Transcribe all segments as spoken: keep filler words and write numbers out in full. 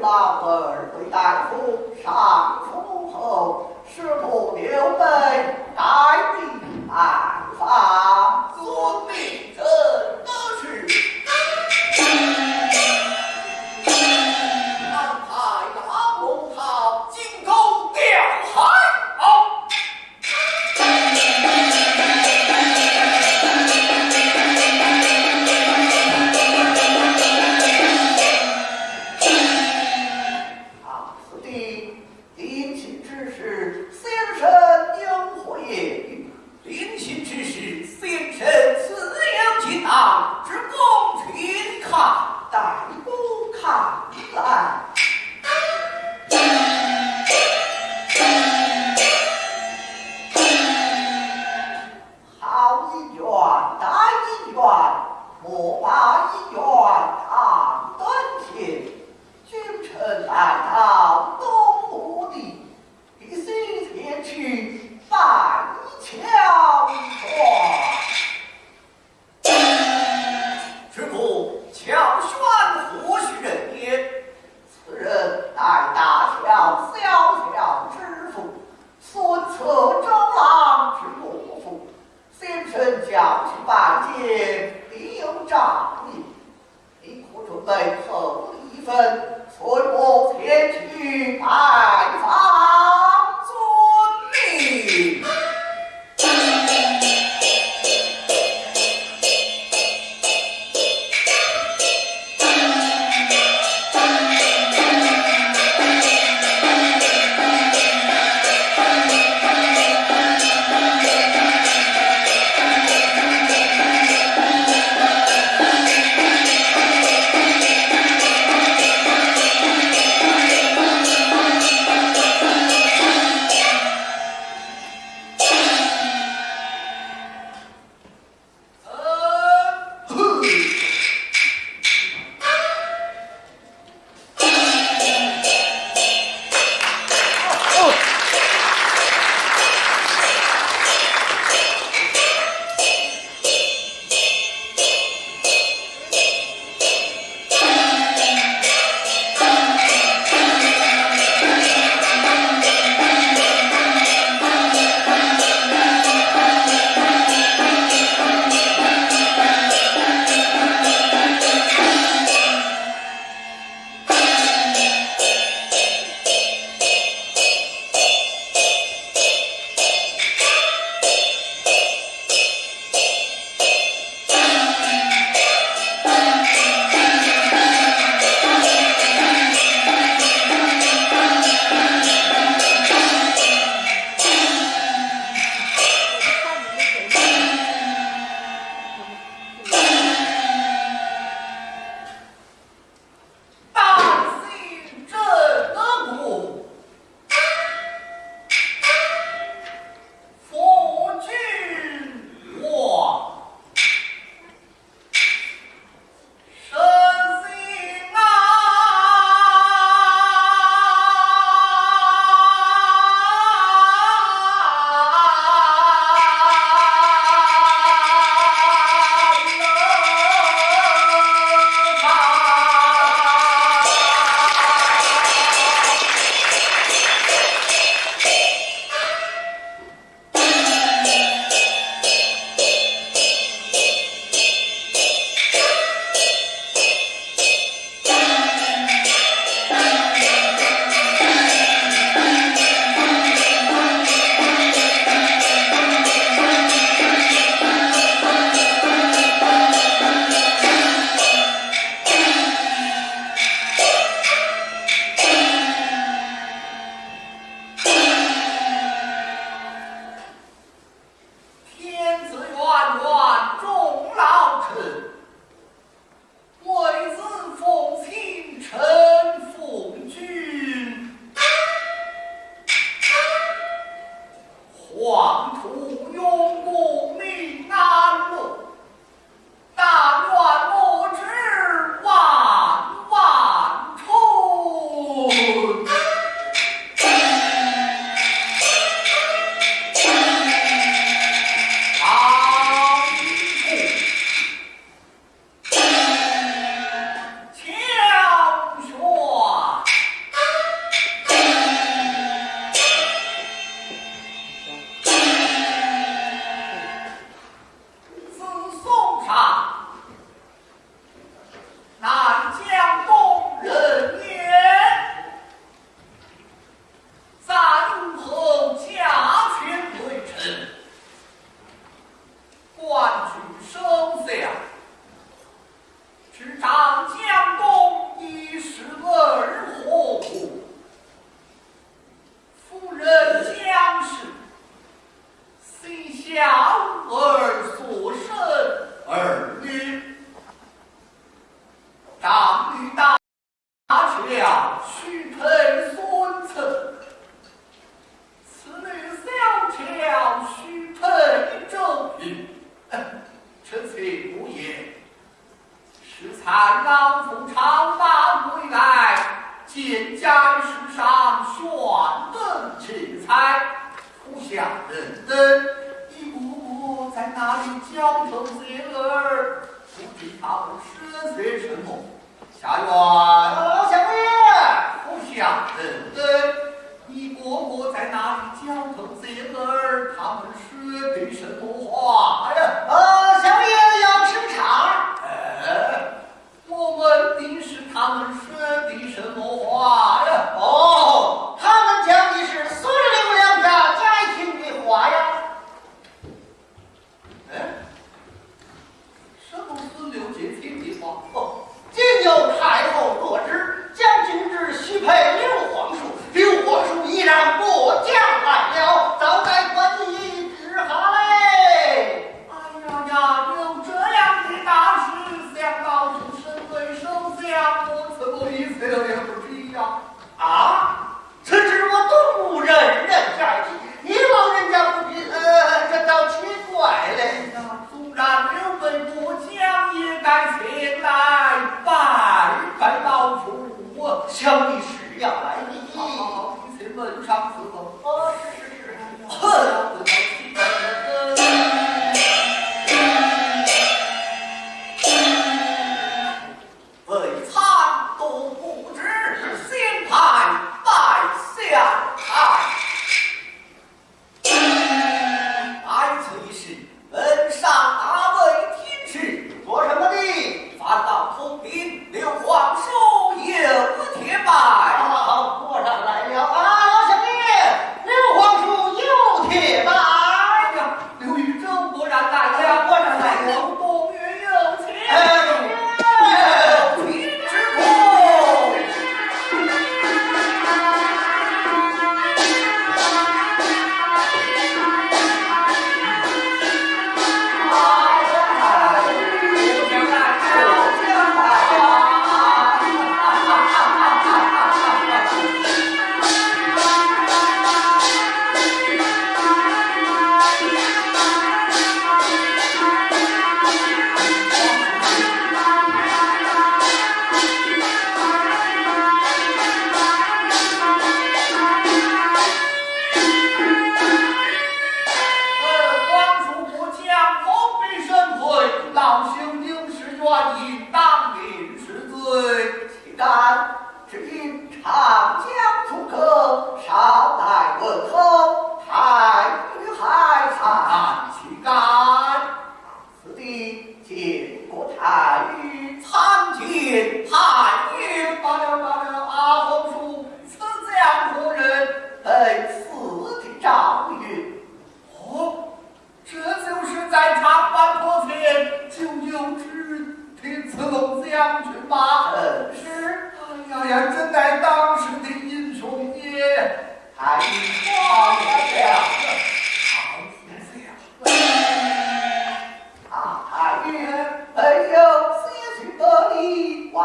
老二回大夫上府后，师父刘备带兵拜访。遵命。这是安排大龙套进攻调海。好。 啊，师弟，临行之时，先生有何言语？临行之时，先生自有行囊，只供请看。带我看来。 好姻缘，歹姻缘，莫把姻缘当短见。君臣来到东吴地，必须前去拜谯一番。师父，乔玄何许人也？此人乃大乔萧萧之父， 孙策周郎之伯父，先生叫你拜见，理有仗义。你可准备厚礼一份，随我前去拜访。遵命。小，须配孙策。此女小巧，须配周瑜。臣妾无言。适才老夫朝拜归来，见该世上选等奇才，呼响人等，你哥哥在哪里交头接耳？不知他们说些什么？ 下官。呃，相爷。不想等等，你哥哥在哪里交头接耳？他们说的什么话呀？呃，相爷要吃茶。哎，我问你是他们说的什么话呀？哦，他们讲的是孙刘两家结亲的话呀。 哎，什么孙刘结亲的话？哦，今有太后得知，将军之许配刘皇叔，刘皇叔已然过江来了，早该问你之哈嘞。哎呀呀，有这样的大事，想老夫身为首相，我怎么一切也不知呀？啊？ 此事我东吴人人在听，你老人家不知，呃，这倒奇怪嘞。那纵然刘备过江，也该前来拜拜老夫啊。想你是要来的。好，好，好，你且问上去吧。哦，是，是，是。哼。 未参都不知，先来拜下台。拜此一事，门上哪位听事？做什么的？反倒通禀刘皇叔有帖拜。好，好，好，我上来了啊，老相爷，刘皇叔有帖拜。哎呀， 刘豫州果然来了，果然来了。东吴有请。哎，有请之徒。呃，皇叔过江封闭身份，老朽有失远迎，当面恕罪。岂敢，只因长江阻隔，少来问候，太虚害惨。岂敢， 此地见过太医。参见太医。罢了，罢了，阿皇叔，此将何人？本司的赵云。哦，这就是在长坂坡前救救之的刺龙将军吗？正是。哎呀呀，真乃当时的英雄也。太医，好了。好了。 啊，太医，本有些许不礼，望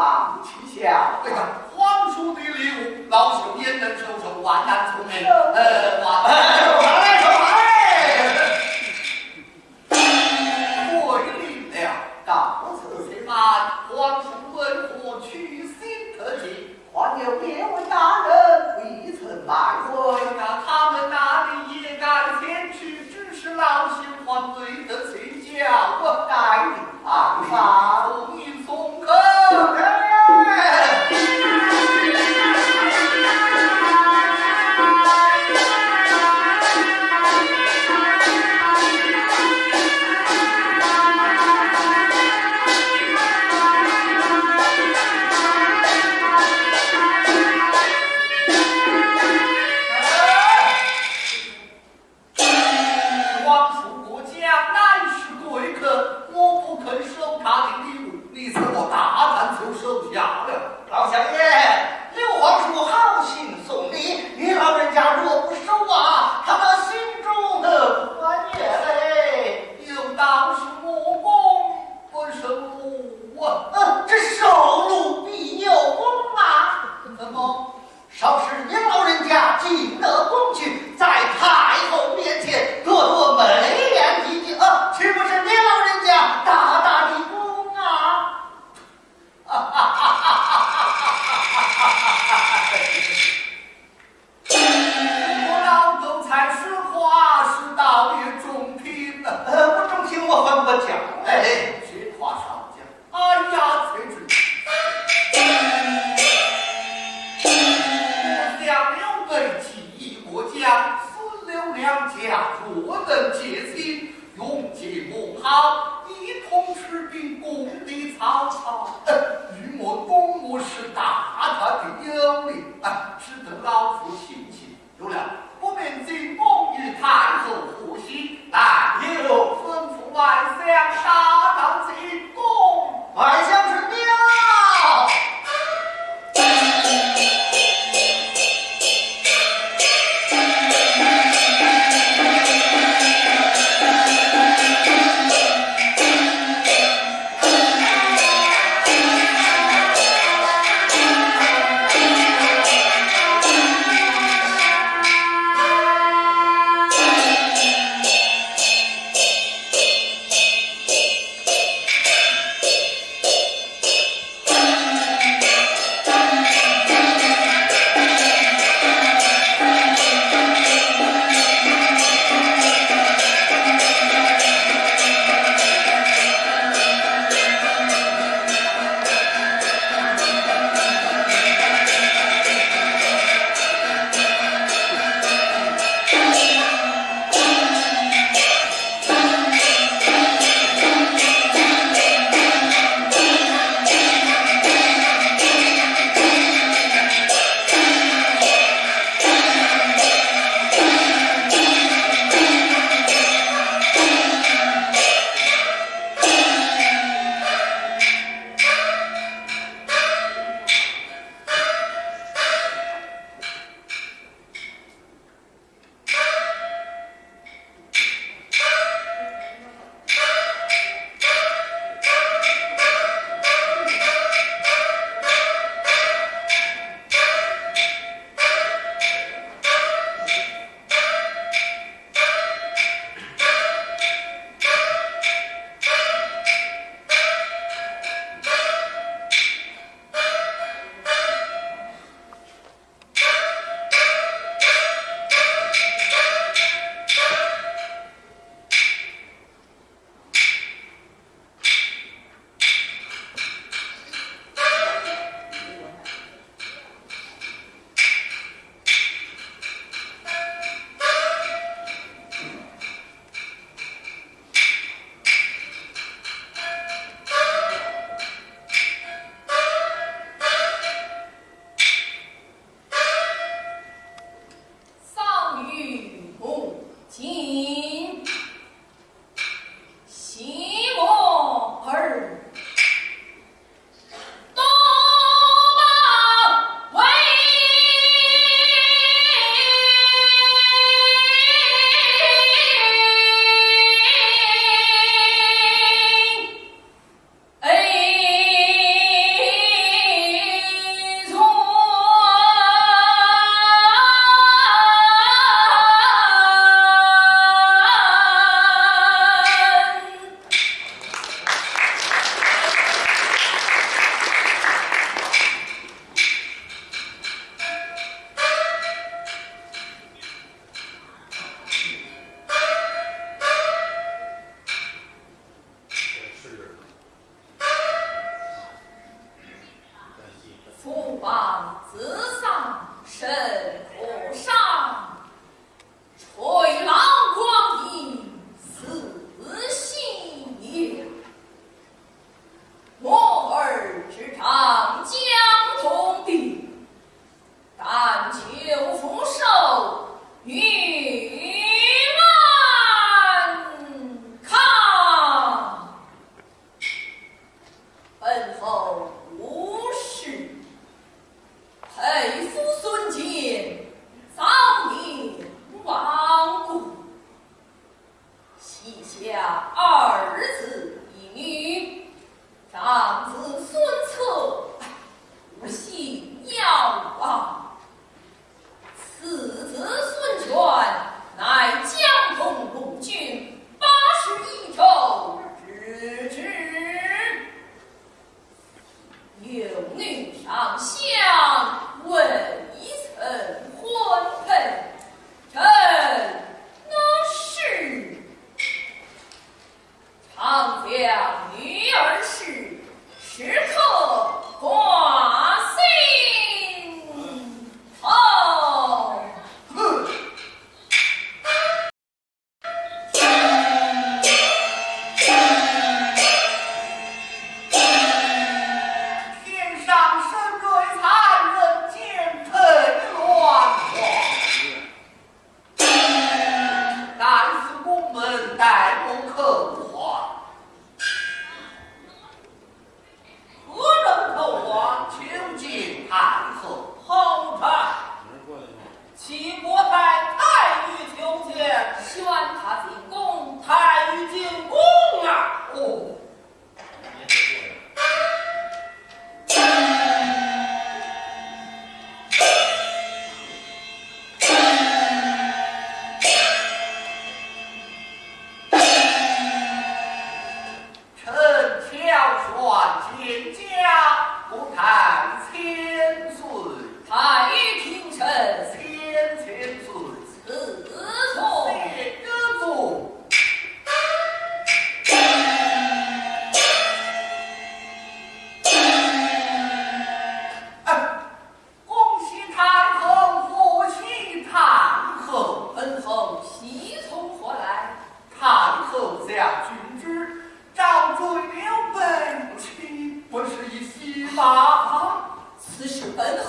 取笑。哎呀，皇叔的礼物，老朽焉能收受，万难从命。呃，万难。哎，受罚嘞，受罚嘞。跪礼了。告辞。且慢，皇叔为何屈膝特礼？ 还有列位大人未曾拜会。那他们哪里也敢前去，只是老朽还未得请教啊。待你拜访。送一送客。等结亲，用计谋划，一同出兵攻打曹操。呃，与我东吴是大大的有利，啊，值得老夫信息。有了，不免进宫与太后贺喜。来，有。吩咐外相大道进宫。外相遵命。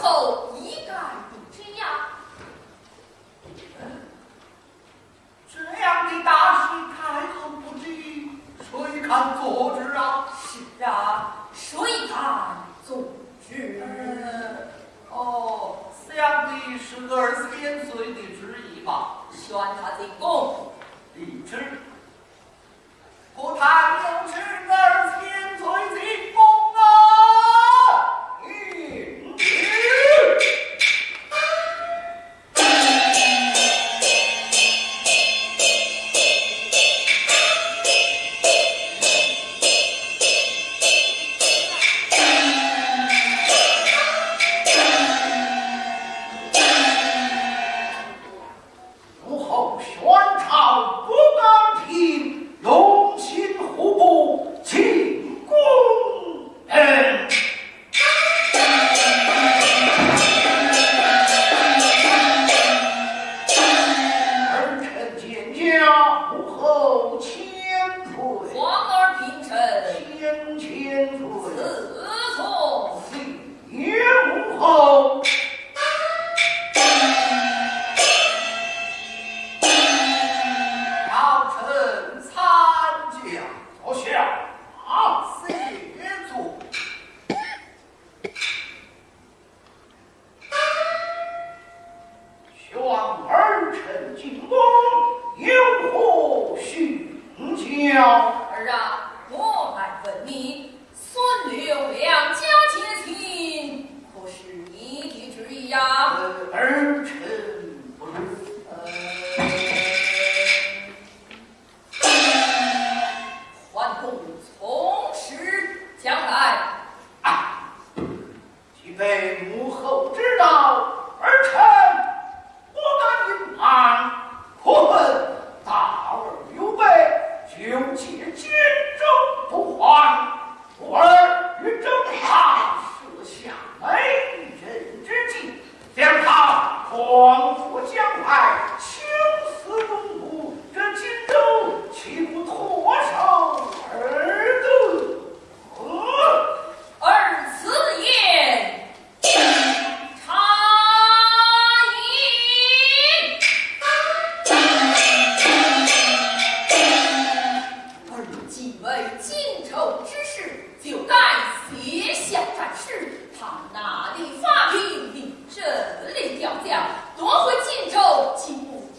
后一概不知呀。这样的大事太后不知，谁敢做主啊？是啊，谁敢做主？呃，哦，想必是二千岁的旨意吧？宣他进宫。领旨。 不但有旨，二千岁进宫啊！母后宣召不敢听，用心互不进宫。嗯。儿臣见驾，母后千岁。皇儿平身。千千岁。赐座。谢母后。 老臣参见。坐下。谢座。宣儿臣进宫，有何训教？儿啊，我来问你， 孙刘两家结亲，可是你的旨意呀？呃，儿臣不知。呃，桓公从实讲来。啊，既被母后知道，儿臣 不敢隐瞒，可恨大儿刘备求借荆州不还，故而与征伐设下美人之计，将他诓赴江淮，絞死东吴，这荆州岂不唾手而得？呃，儿此言 差矣。儿既为荆州之事，就该写下战书，他哪里发兵，你这里调将，夺回荆州，岂不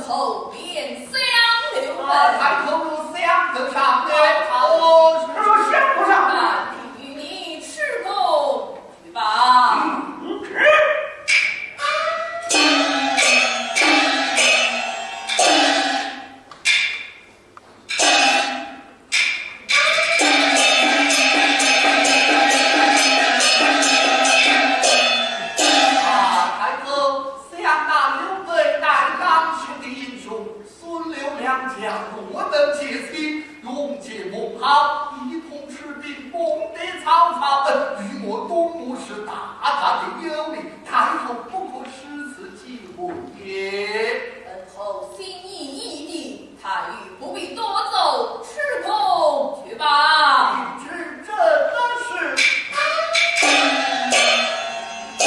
后面想刘备。啊，抬头若想得上的，哦，若想不上，那定与你吃功去吧。嗯，是。啊，抬头想那刘备乃当时的英雄，孙刘两家，我等皆亲，永结盟好，一同吃兵，攻得曹操，与我东吴是大大的有利，太后不可失此机会也。恩侯心意已定，太后不必多奏，吃功去吧。明知这等事，因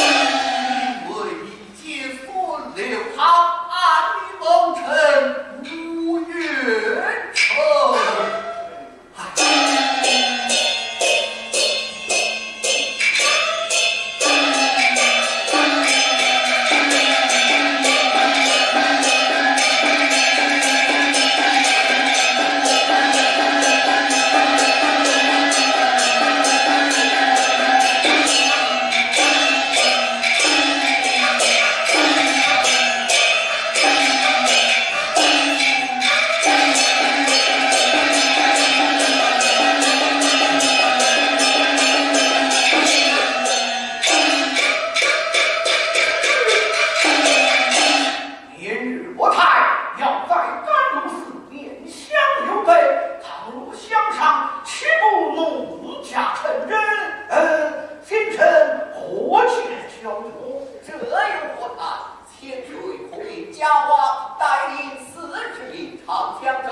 为一介孙刘，好暗里谋臣，无冤仇。 明日我太要在甘露寺面向刘备，倘若相上，岂不弄假成真？呃，先生何解交托？这又何谈？千岁可命家华带领四十名长枪手，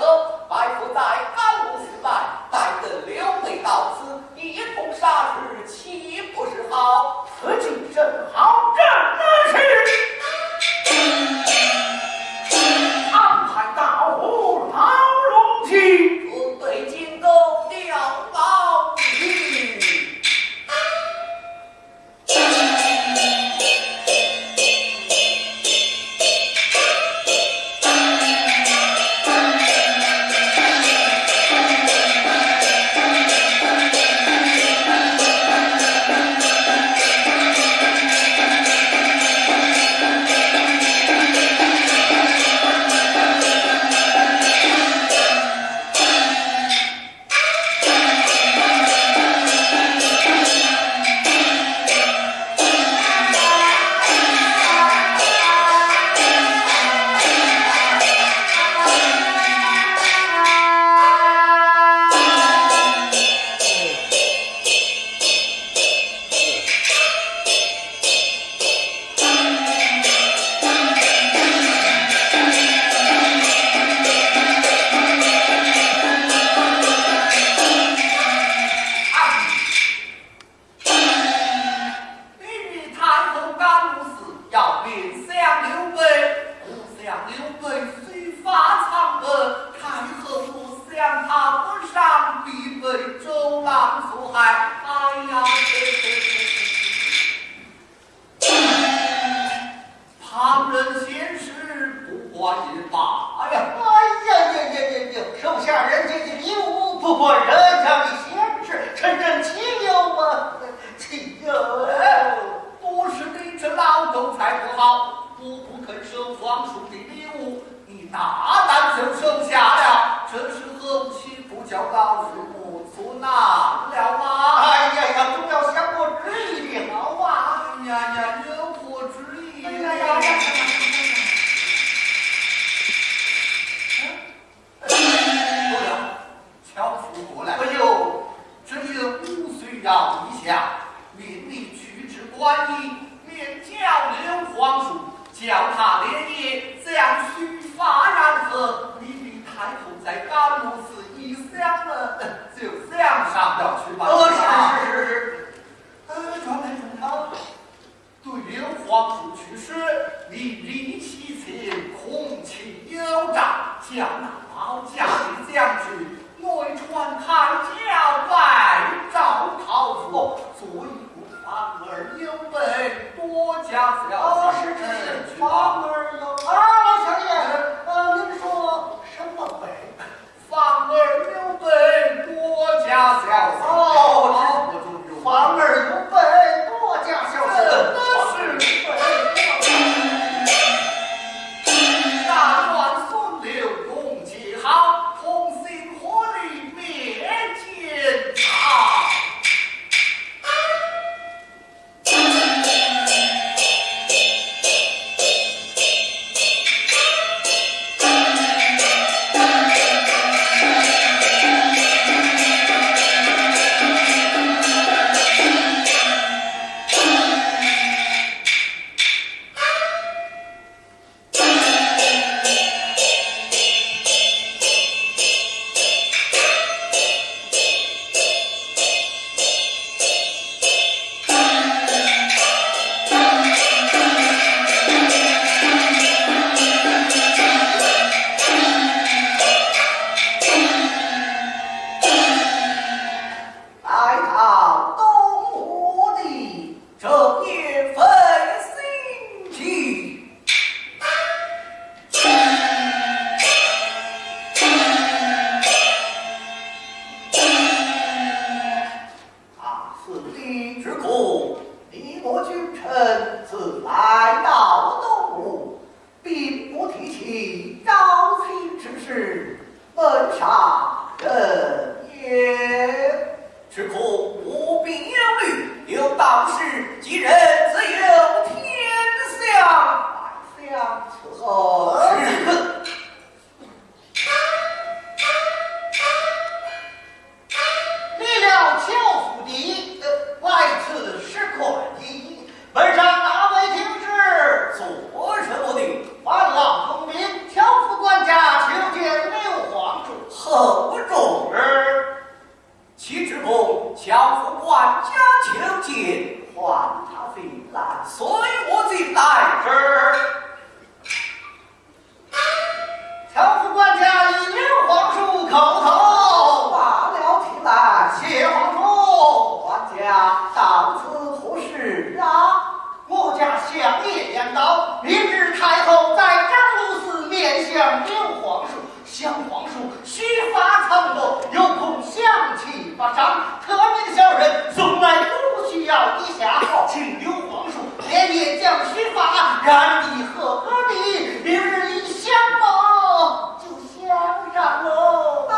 埋伏在甘露寺外，待等刘备到此，一同杀之，岂不是好？此计甚好，正是安排大伙牢笼计。准备进攻碉堡。 你与太后甘露寺要面向刘备，不想刘备须发丧本，太后若想他不上，必被周郎所害。哎呀，这，这，这，这，这。 旁人闲事不管也罢。哎呀，哎呀呀呀呀呀！手下人家的礼物不管人家的闲事，真正岂有啊？岂有？哎，不是你这老狗才不好，我不肯收皇叔的礼物，你大胆就收下了，这时候岂不叫老夫 不难了吗？哎呀呀，总要想个主意的好啊！哎呀呀，有何主意？哎呀呀呀呀呀呀！嗯，对了，樵夫过来。哎呦，这一幕需要一下，命你去至观音，面交刘皇叔，叫他连夜将须发然后，你与太后在甘露寺一 想了，就想上了去吧。哦，是，是，是，是。呃，传来传到，对刘皇叔去世，你临西前空请有召，叫那保甲的将军外传开轿来找太后，所以我方儿有本多加小心。哦，是，是，是，去吧。方儿有，啊，老相爷，呃，你招亲之事，门上人也。只可我便要虑，有道是吉人自有天相。宰相伺候。是。 你了，邱府第一，呃，来此是快的。门上哪位听之？做什么的？烦老通禀，邱府管家求见刘皇叔。侯忠。是。启主公，邱府管家求见。唤他进来。随我进来。是。 邱府管家与刘皇叔叩头。罢了，请来。谢皇叔。管家，到此何事啊？我家相爷言道，明日太后在张鲁寺面向刘皇叔，向皇叔须发承诺，有空相请。 不上，特命小人送来，多需要一下，请刘皇叔连夜将须发燃得合格的，明日一香哦，就香上喽。哎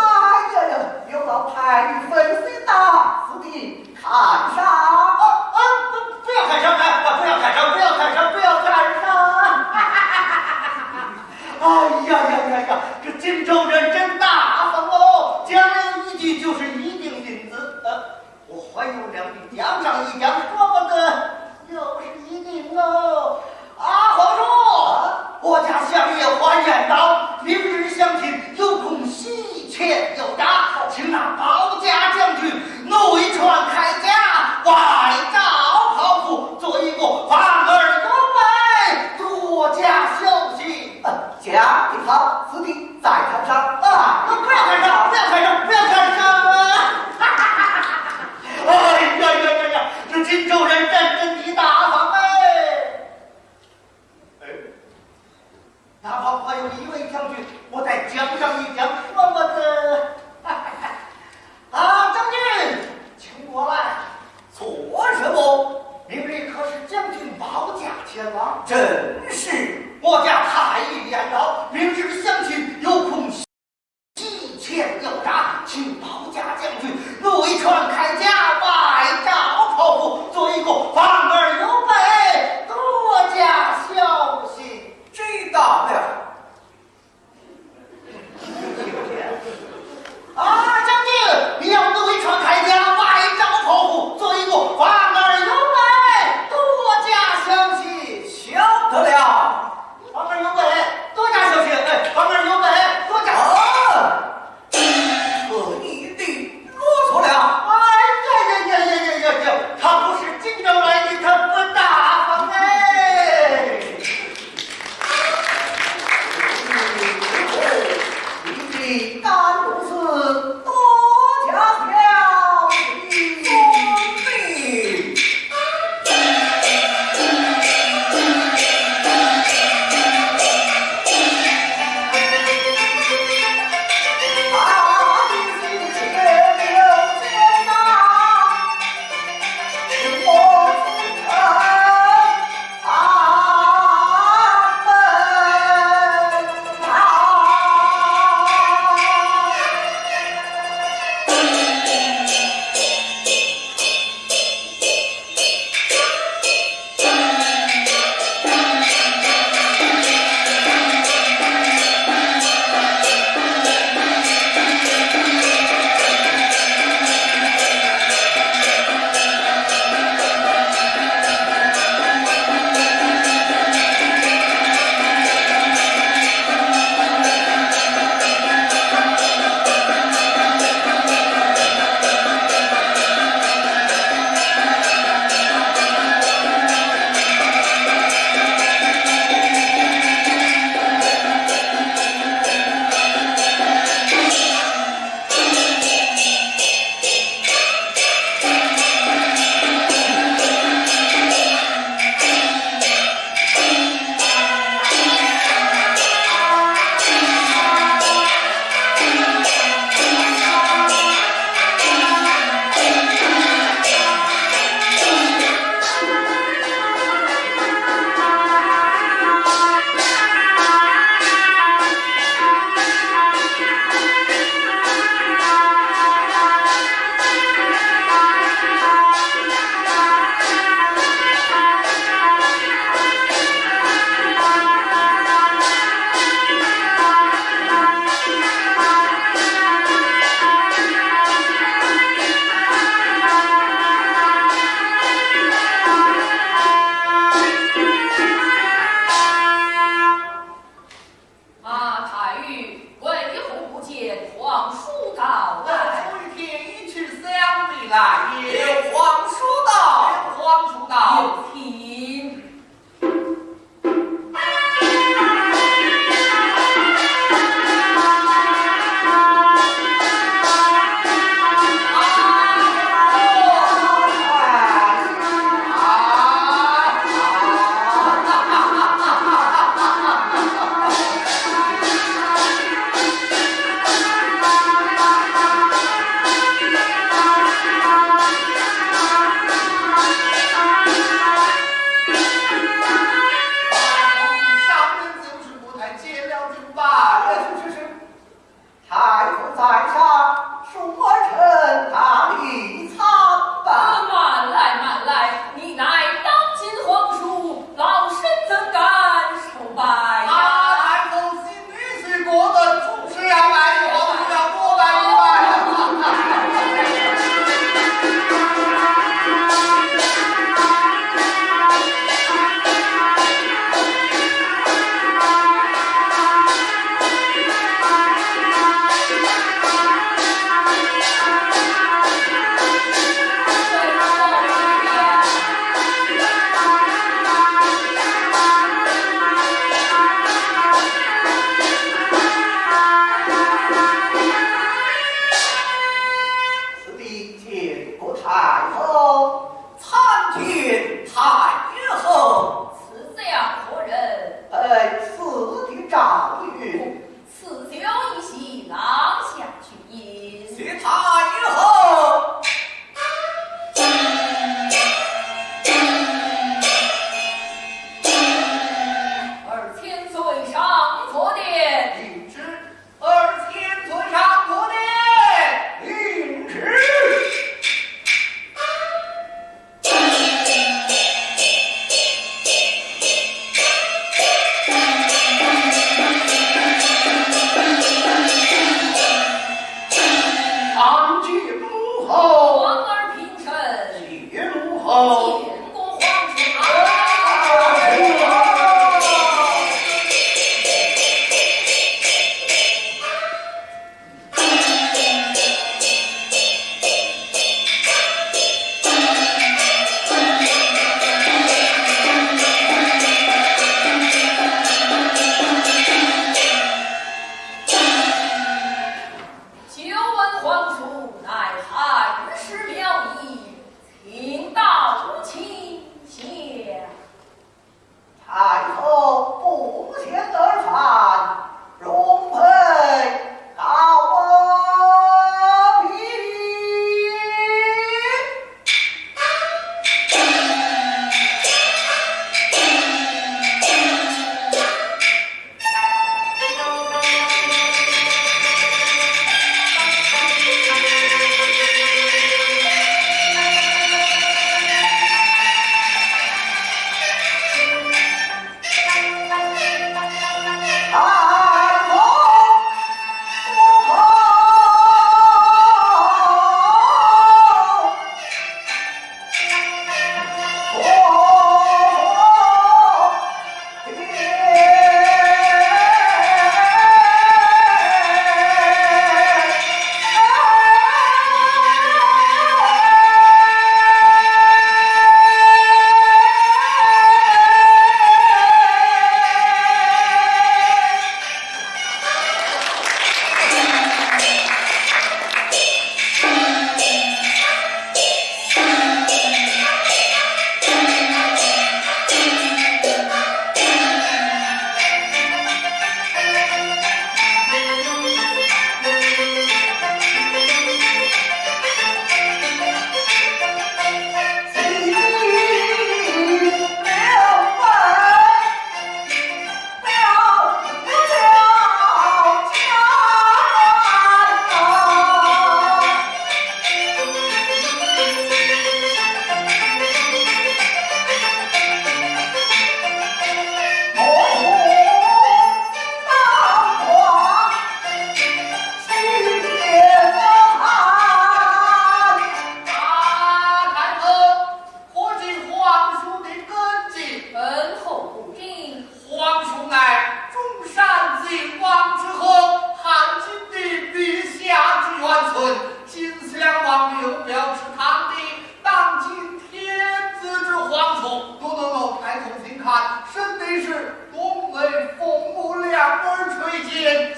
呀呀，刘老太，你分心呐，此地看赏。啊啊，不，不要看赏，哎，不要看赏，不要看赏，不要看赏。哎呀呀呀呀，这荆州人真大方哦，讲了一句就是一锭银子。呃， 我还有两锭，讲上一讲，说不得又是一锭哦。啊，皇叔，我家相爷还言道，明日相请，有空惜钱有诈，请那保家将军内穿铠甲，外罩袍服，做一个防而又备，多加小心。 讲得好，此地再看赏。啊，不要看赏，不要看赏，不要看赏！哎呀呀呀呀，这荆州人真正的大方哎！哎，哪怕还有一位将军，我再讲上一讲，说不得。啊，将军，请过来。 做什么？明日可是将军保驾前往？正是。我家太医言道，明日相请，有空惜钱有诈，请保驾将军内穿铠甲，外罩袍服，做一个防而又备，多加小心。知道了。皇叔到来。皇叔与天一起相比来也。有皇叔到。有皇叔到。有请。 上面就是不太见了就罢了。是，是，是。太子在上，恕儿臣大礼参拜。慢来，慢来，你乃当今皇叔，老身怎敢受拜呀？啊，太后心里许过的，就是要拜皇叔要多拜一拜。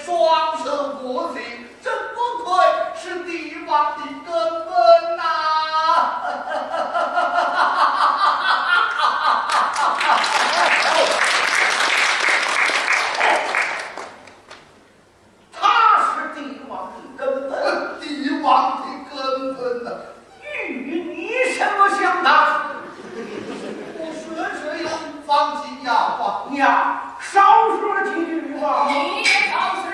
双手合十，真不愧是帝王的根本呐！他是帝王的根本，帝王的根本呐。与你什么相干？我说说有方卿呀，呀，少说几句吧。你也少说。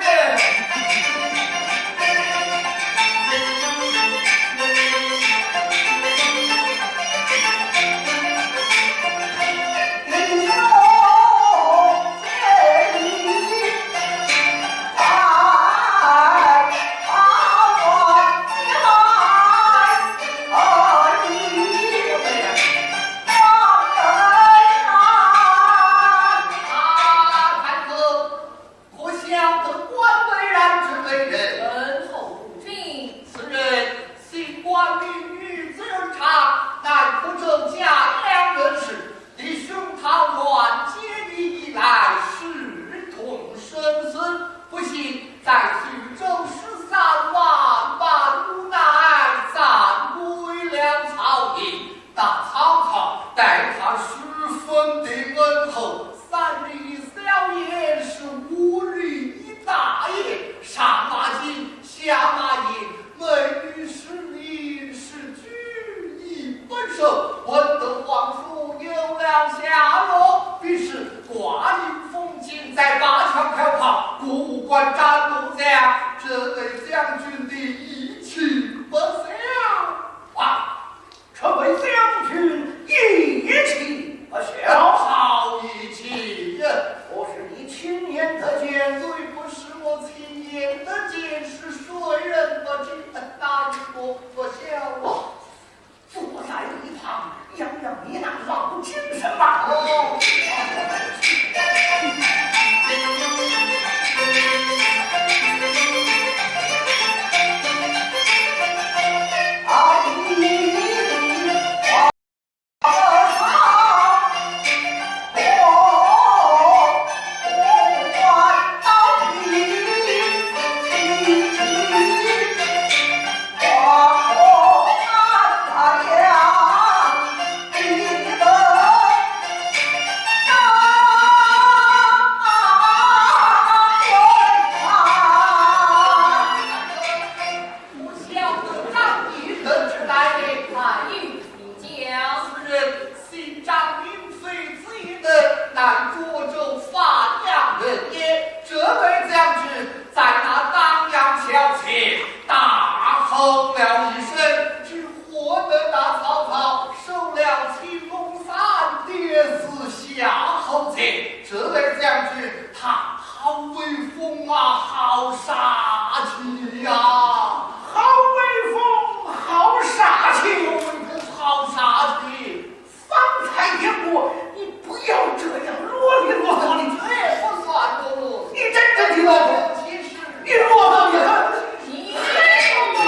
啊，太后，可晓得关美髯之美人？恩厚不知。此人姓关名羽，字元昌，乃蒲州嘉阳人氏。 弟兄桃园结义以来，势同生死，不幸在徐州失散，万般无奈，暂归了曹营。那曹操待他十分的恩厚，三日一宵夜是五日一大宴，上马金，下马银，美女是礼，是居，一不受，闻得皇叔有了下落，必是挂印封金，在灞桥开炮，过五关斩六将，这位将军的义气不小啊！这位将军义气不小，好义气呀！不是你亲眼得见，对不是我亲眼得见，是谁人不知，哪一个不晓啊？坐在一旁养养你那老精神吧。哦。我晓得张仪得知来历，快与你讲。此人姓张名飞，字翼德，乃涿州范阳人也。这位将军在那当阳桥前大吼了一声，只 火得大曹操收了青龙三点四下侯杰，这位将军他好威风啊，好杀气呀！好威风，好杀气！好威风，好杀气！方才言过，你不要这样啰里啰嗦的。哎，不算啰啰嗦。你真正的啰嗦。其实 你落到你看，你还说我。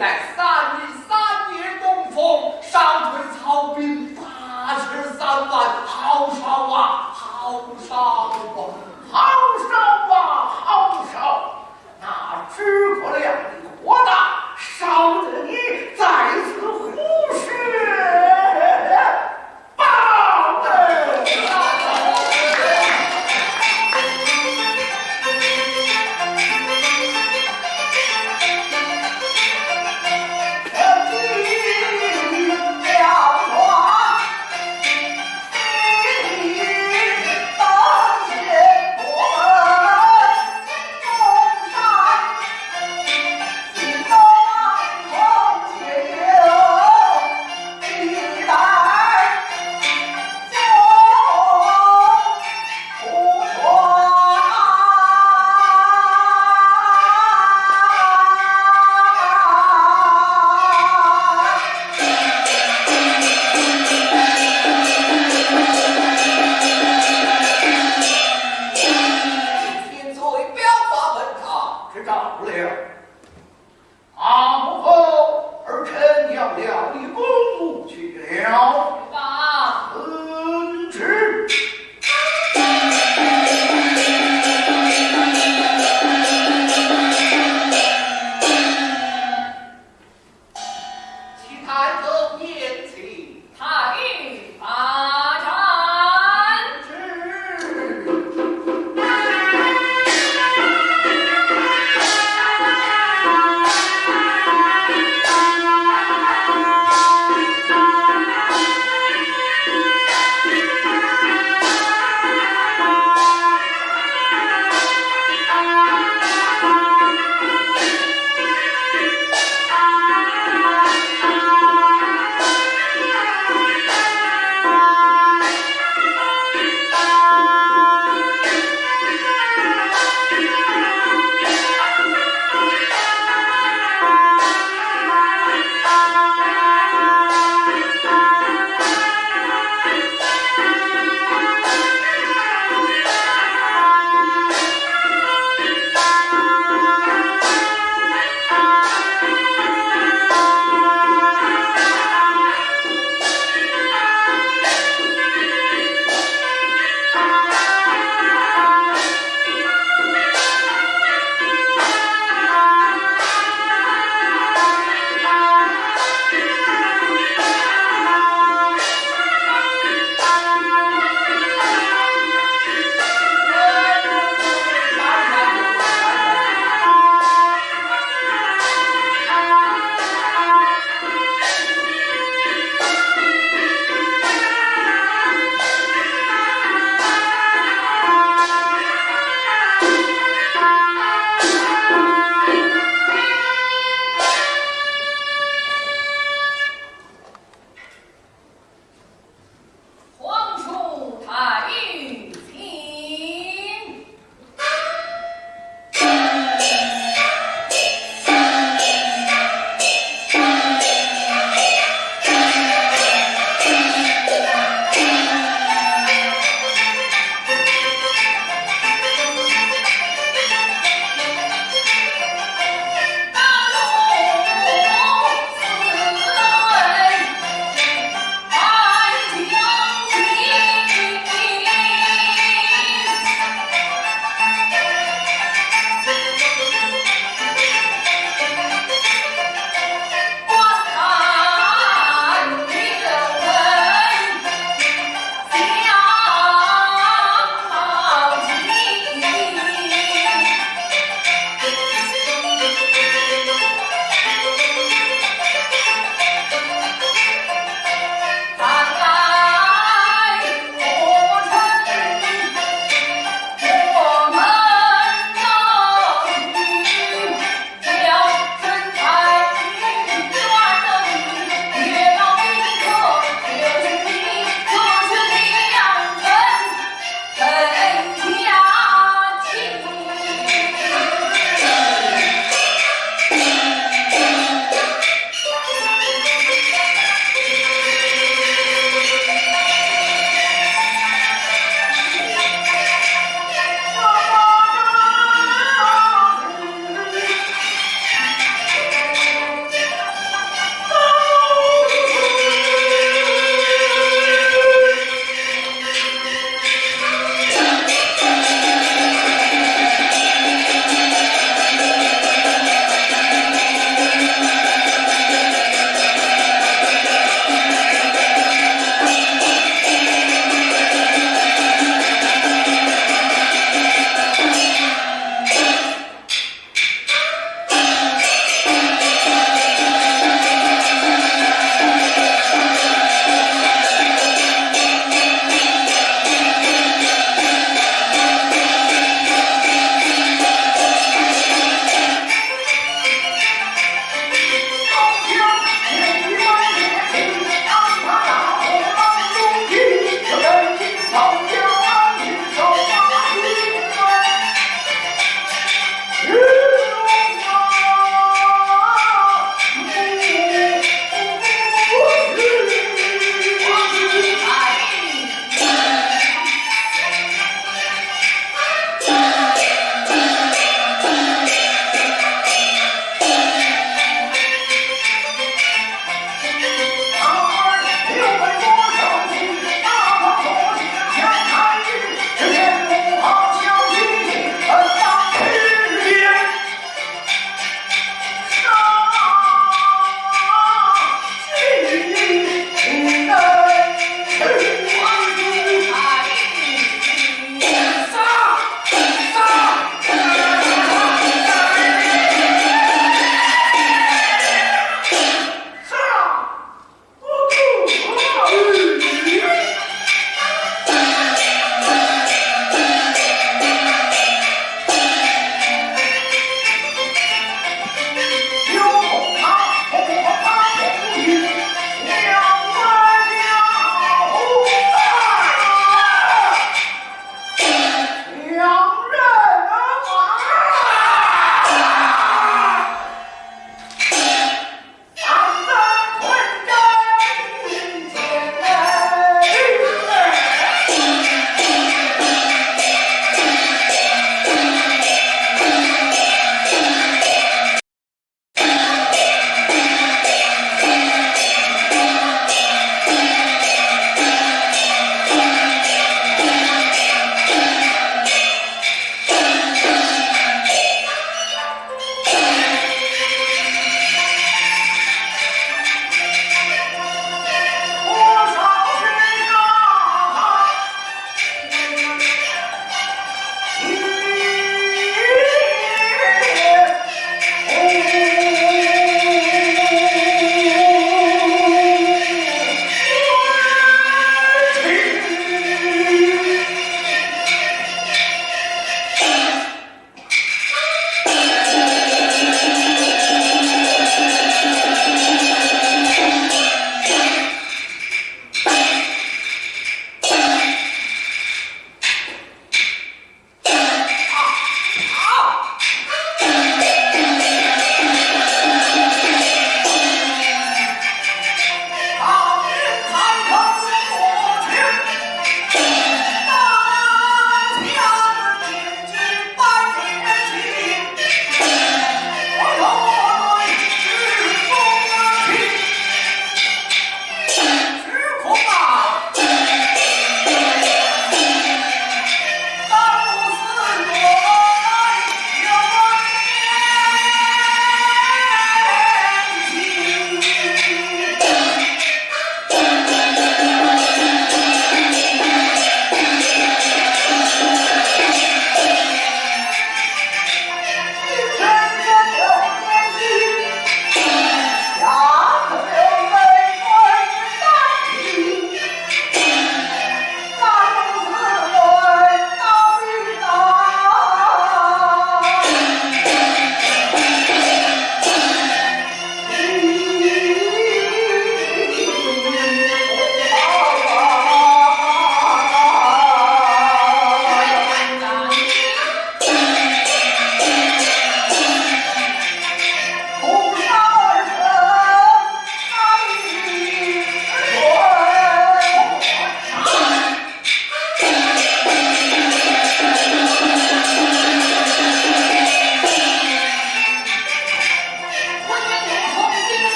在三日三夜东风，烧退曹兵八十三万，好烧啊，好烧啊，好烧啊，好烧！那诸葛亮的火大，烧得你在此虎穴豹啊！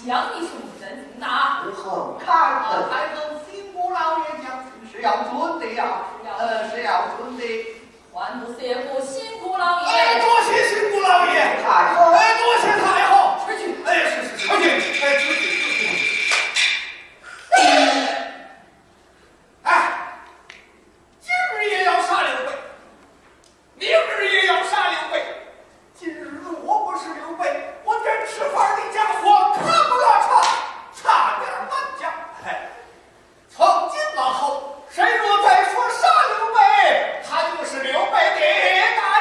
杨义雄人挺大。我很看得开口，新姑老爷讲情是要准的呀，呃，是要准的。还不谢过新姑老爷。哎，多谢新姑老爷。太后，哎，多谢太后。出去。哎，是是是，出去。哎，出去出去。哎，今日也要杀刘备，明日也要杀刘备。今日若不是刘备，我这吃饭的家伙看不落差，差点搬家。哎，从今往后，谁若再说杀刘备，他就是刘备的大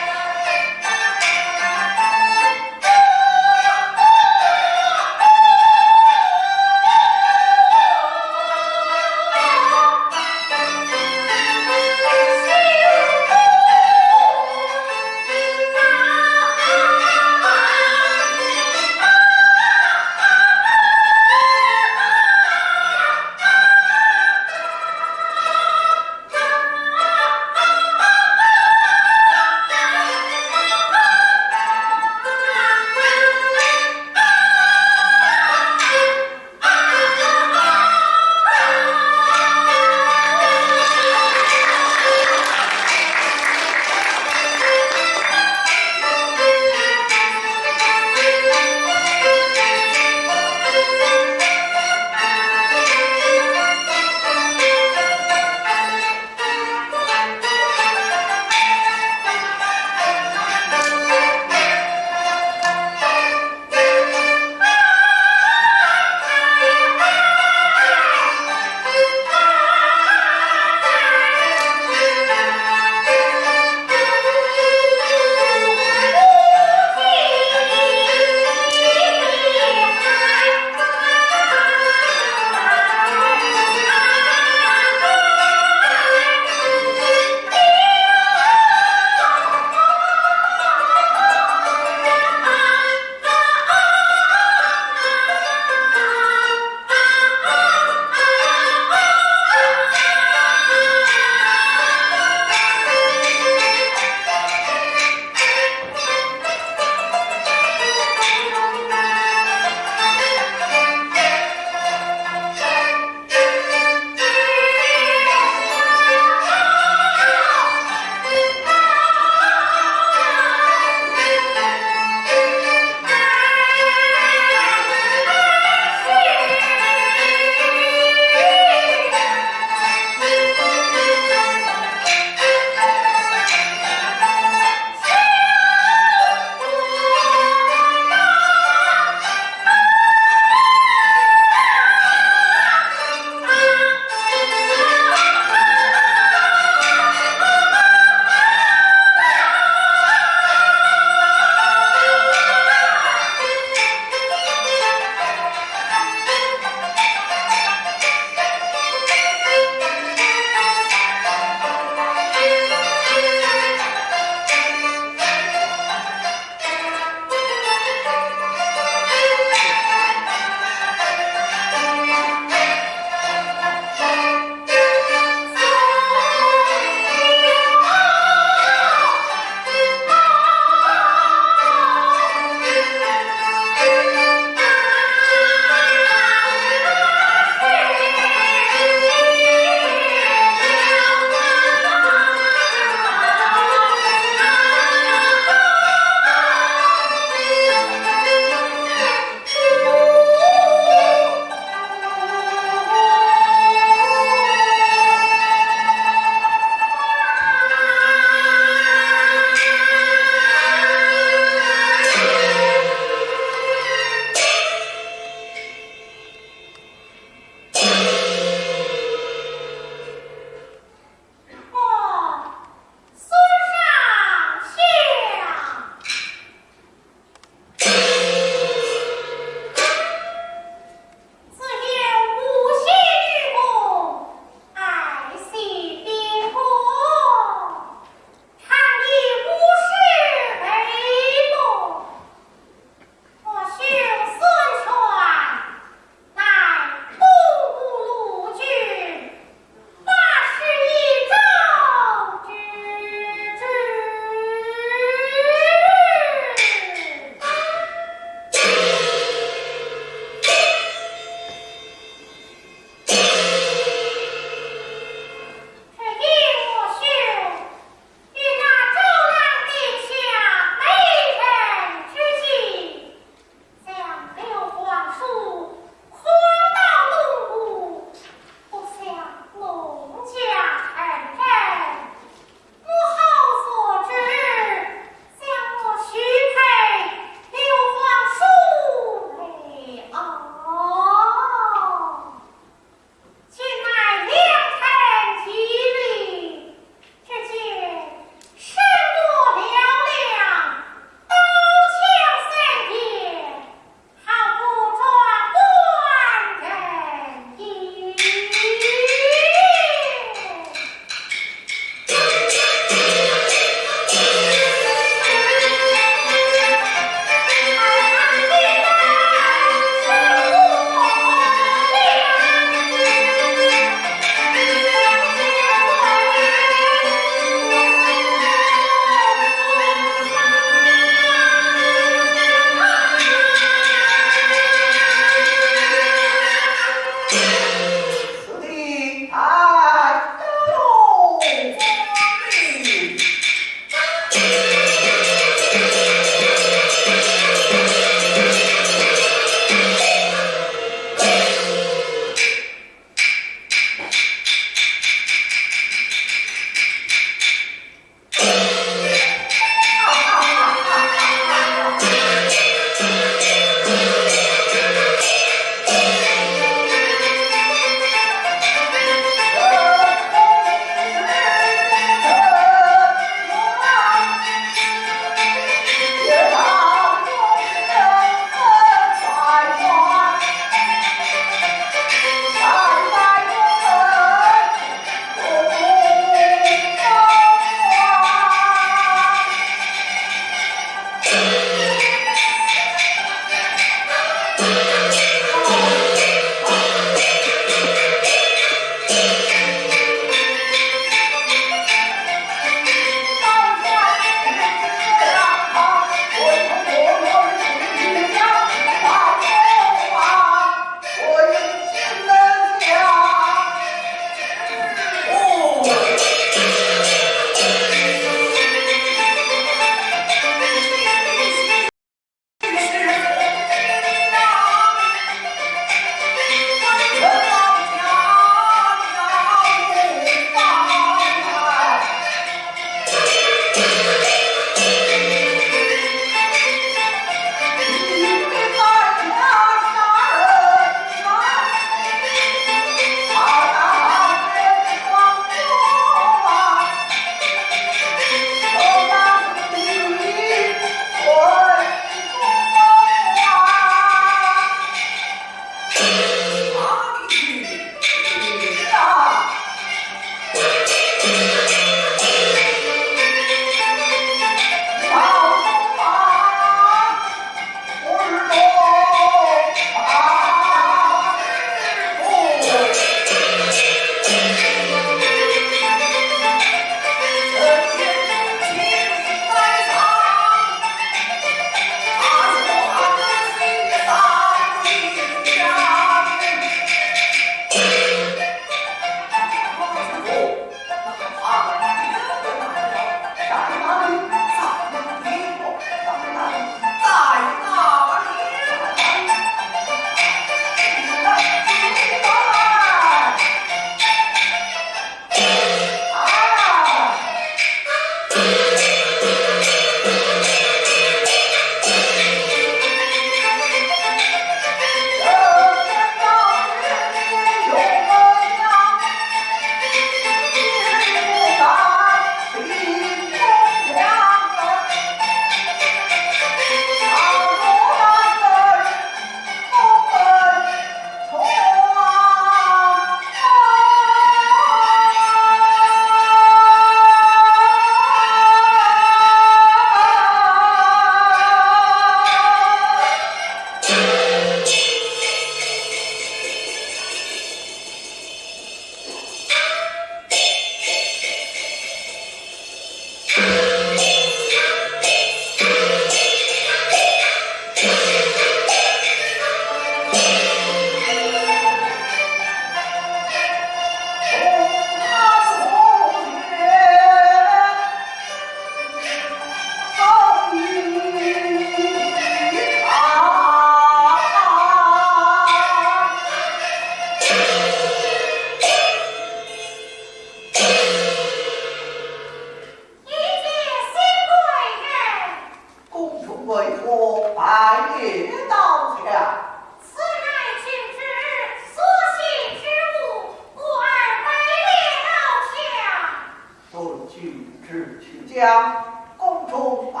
讲，宫中百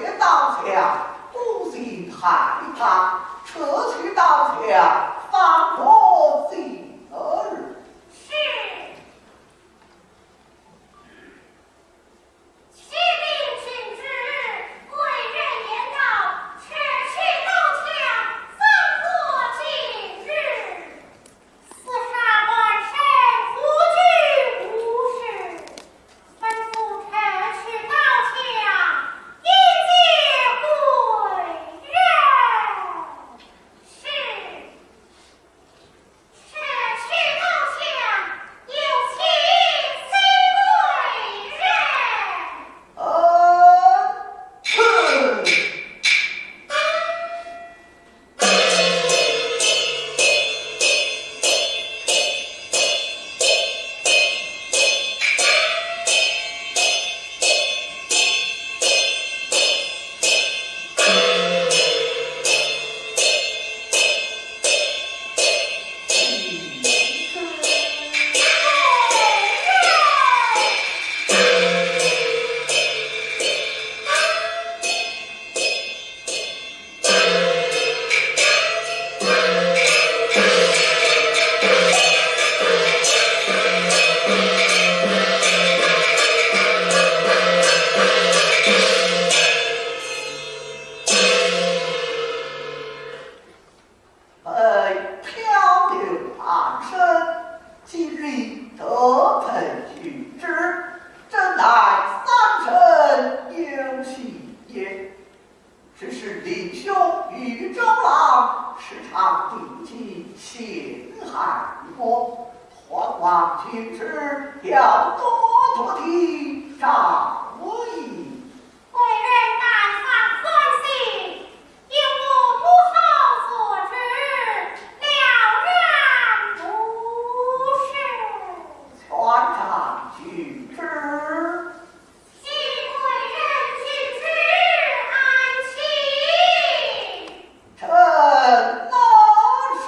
业当下，孤星害怕，撤去当下，方可行事。是。启禀君主，贵人言道，撤去当下，方可行事。 四下乱神，无拘无束，吩咐撤去刀枪，迎接贵人。是。撤去刀枪，有请新贵人。呃，哼。 被漂流寒生，今日得朋聚之，真乃三生有幸也。只是令兄与周郎时常提起陷害一案，还望君主要多多的照应。 贵人但放宽心，有我母后做主，了然无事。全仗君主。谢贵人君主安心。臣乃是。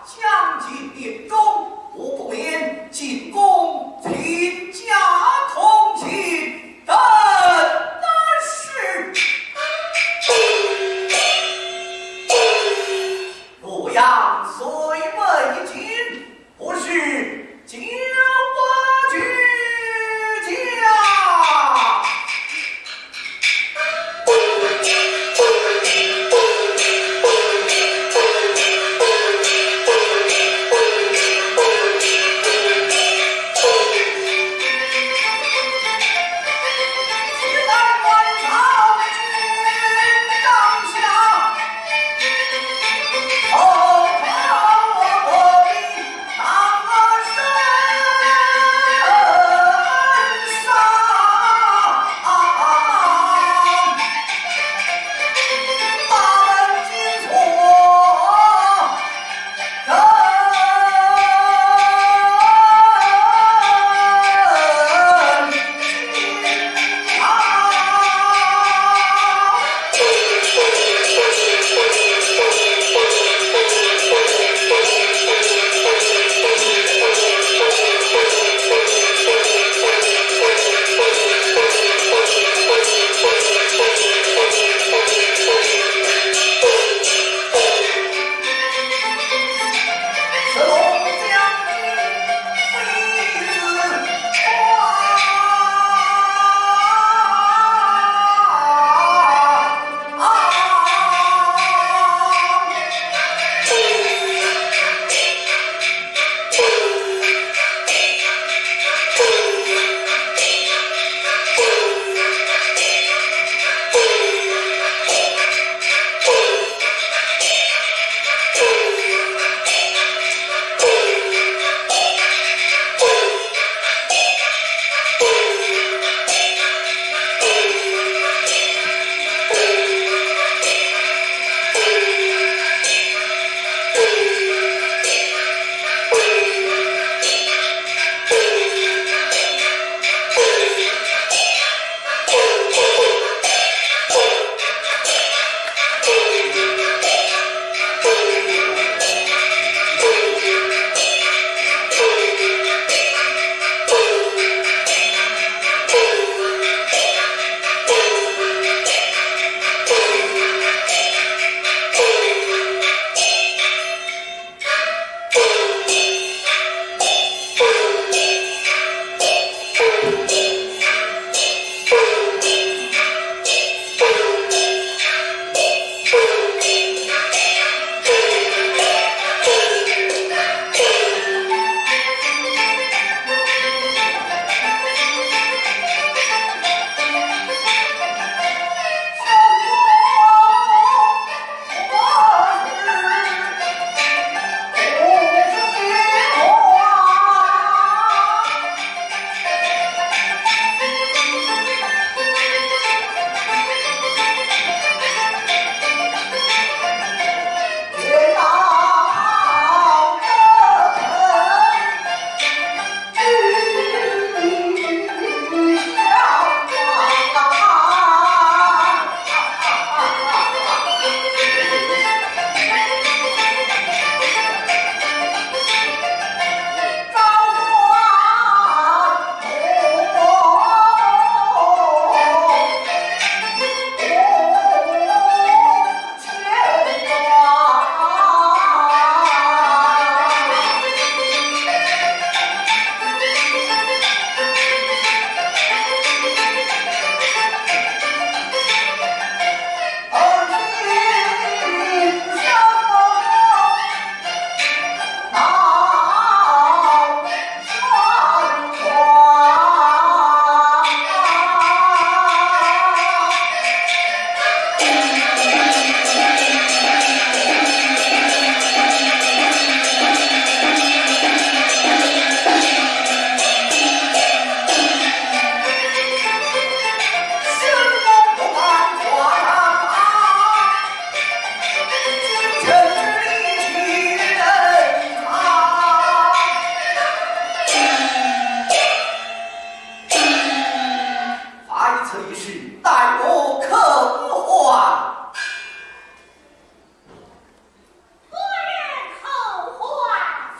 将近年中，我不免进宫请假通信，等的是洛阳水门一进，不是叫我居家。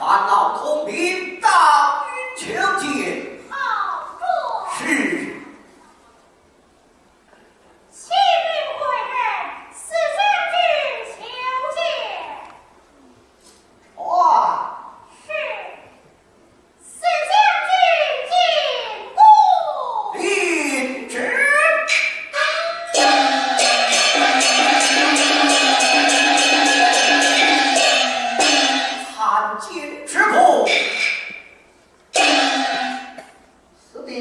俺老孔明到营求见。好，主。是。启禀贵人，四将军求见。哇。是。 四将军进宫。领旨。参见主公。四弟，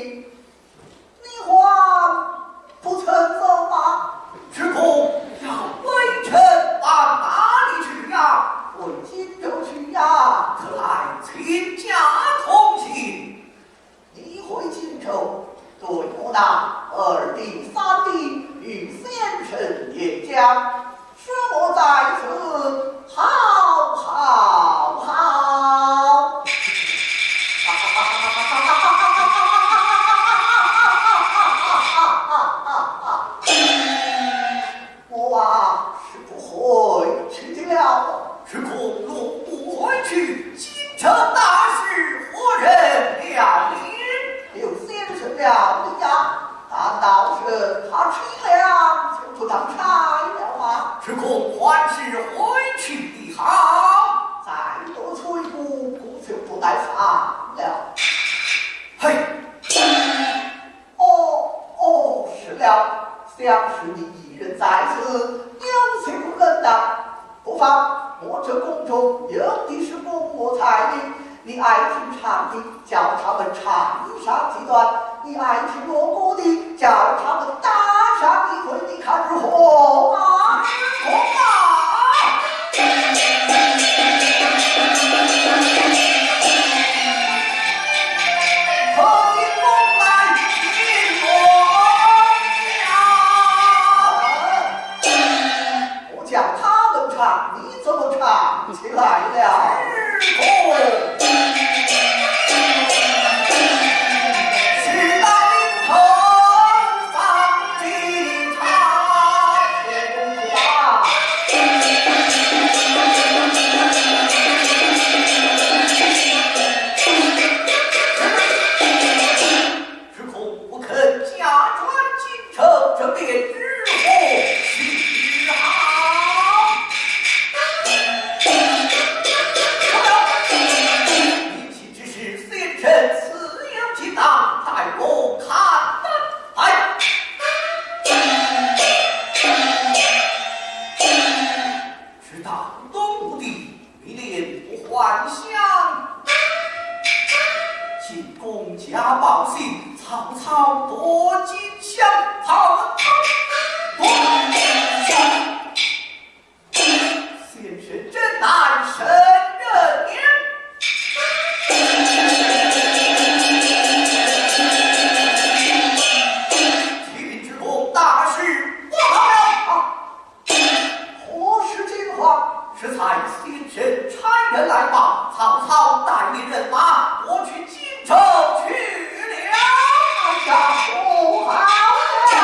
你还不曾走吗？主公，要微臣往哪里去呀？回荆州去呀。特来请假同行。你回荆州，对我那二弟三弟与先生演讲， 说我在此好好好。我啊，是不回去的了。主公若不回去，荆州大事何人料理？有先生料理呀。 难道是他吃粮就不当差了吗？主公还是回去的好。再多催鼓，鼓就不耐烦了。嘿！哦，哦，是了，想是你一人在此，有些不肯当。 不妨，我这宫中有的是文武才女，你爱听唱的，叫他们唱上几段；你爱听锣鼓的，叫他们打上一回，你看如何？啊，如何啊？可以，我来听锣了。 我叫他们唱，你怎么唱起来了？是不是？是那林头放的唱。啊，主公不肯假传京城，这便如何是好？不了，你岂知是先生自有精当，待我看得来。 直捣东吴地，迷恋不还乡。进攻假报信，曹操夺荆襄，曹操夺荆襄。先生真乃圣人也。启禀主公，大事不好了！ 何事惊慌？适才先生差人来报，曹操带领人马夺取荆州去了。哎呀，不好了！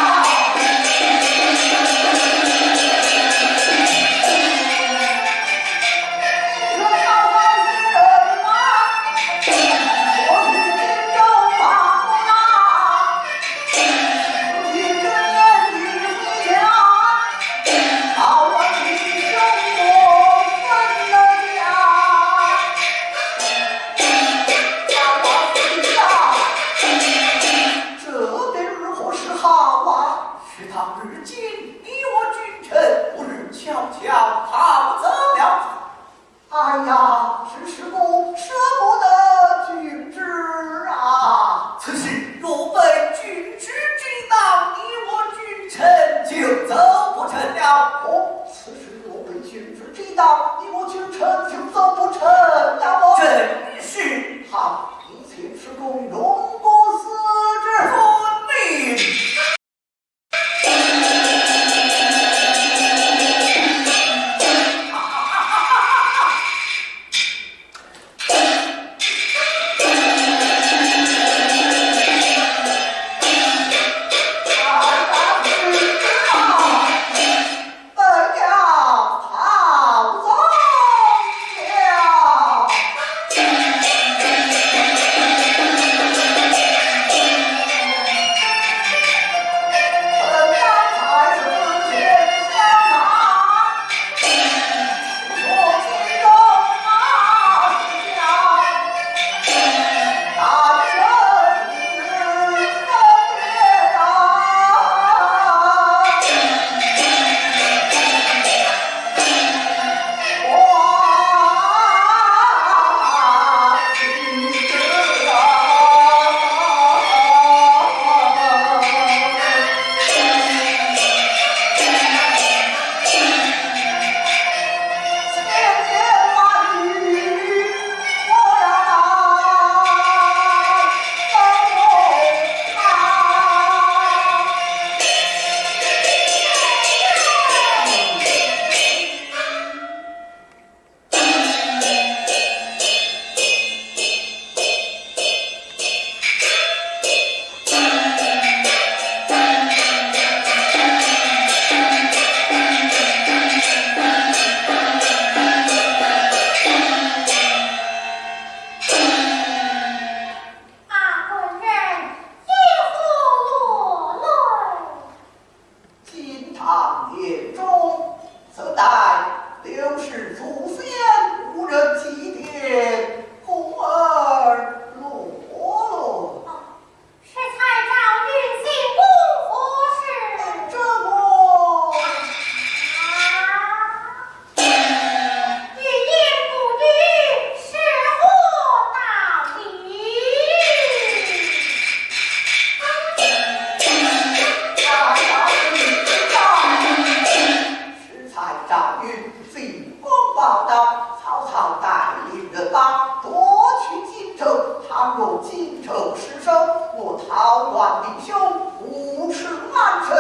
我荆州失守，我桃园弟兄无处安身，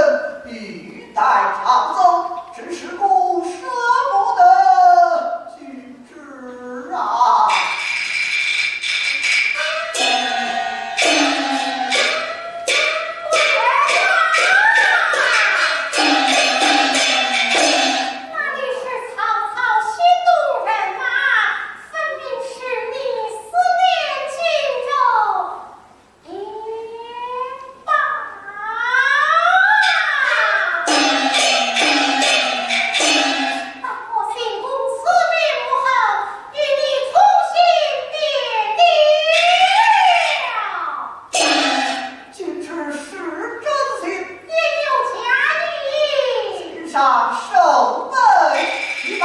欲待曹操，只是个舍不得君之啊。那你是曹操心头人马， 分明是你思念荆州也罢。待我心公思念母后，与你重新点了。 君之是真心，也有假意。请上首本一拜。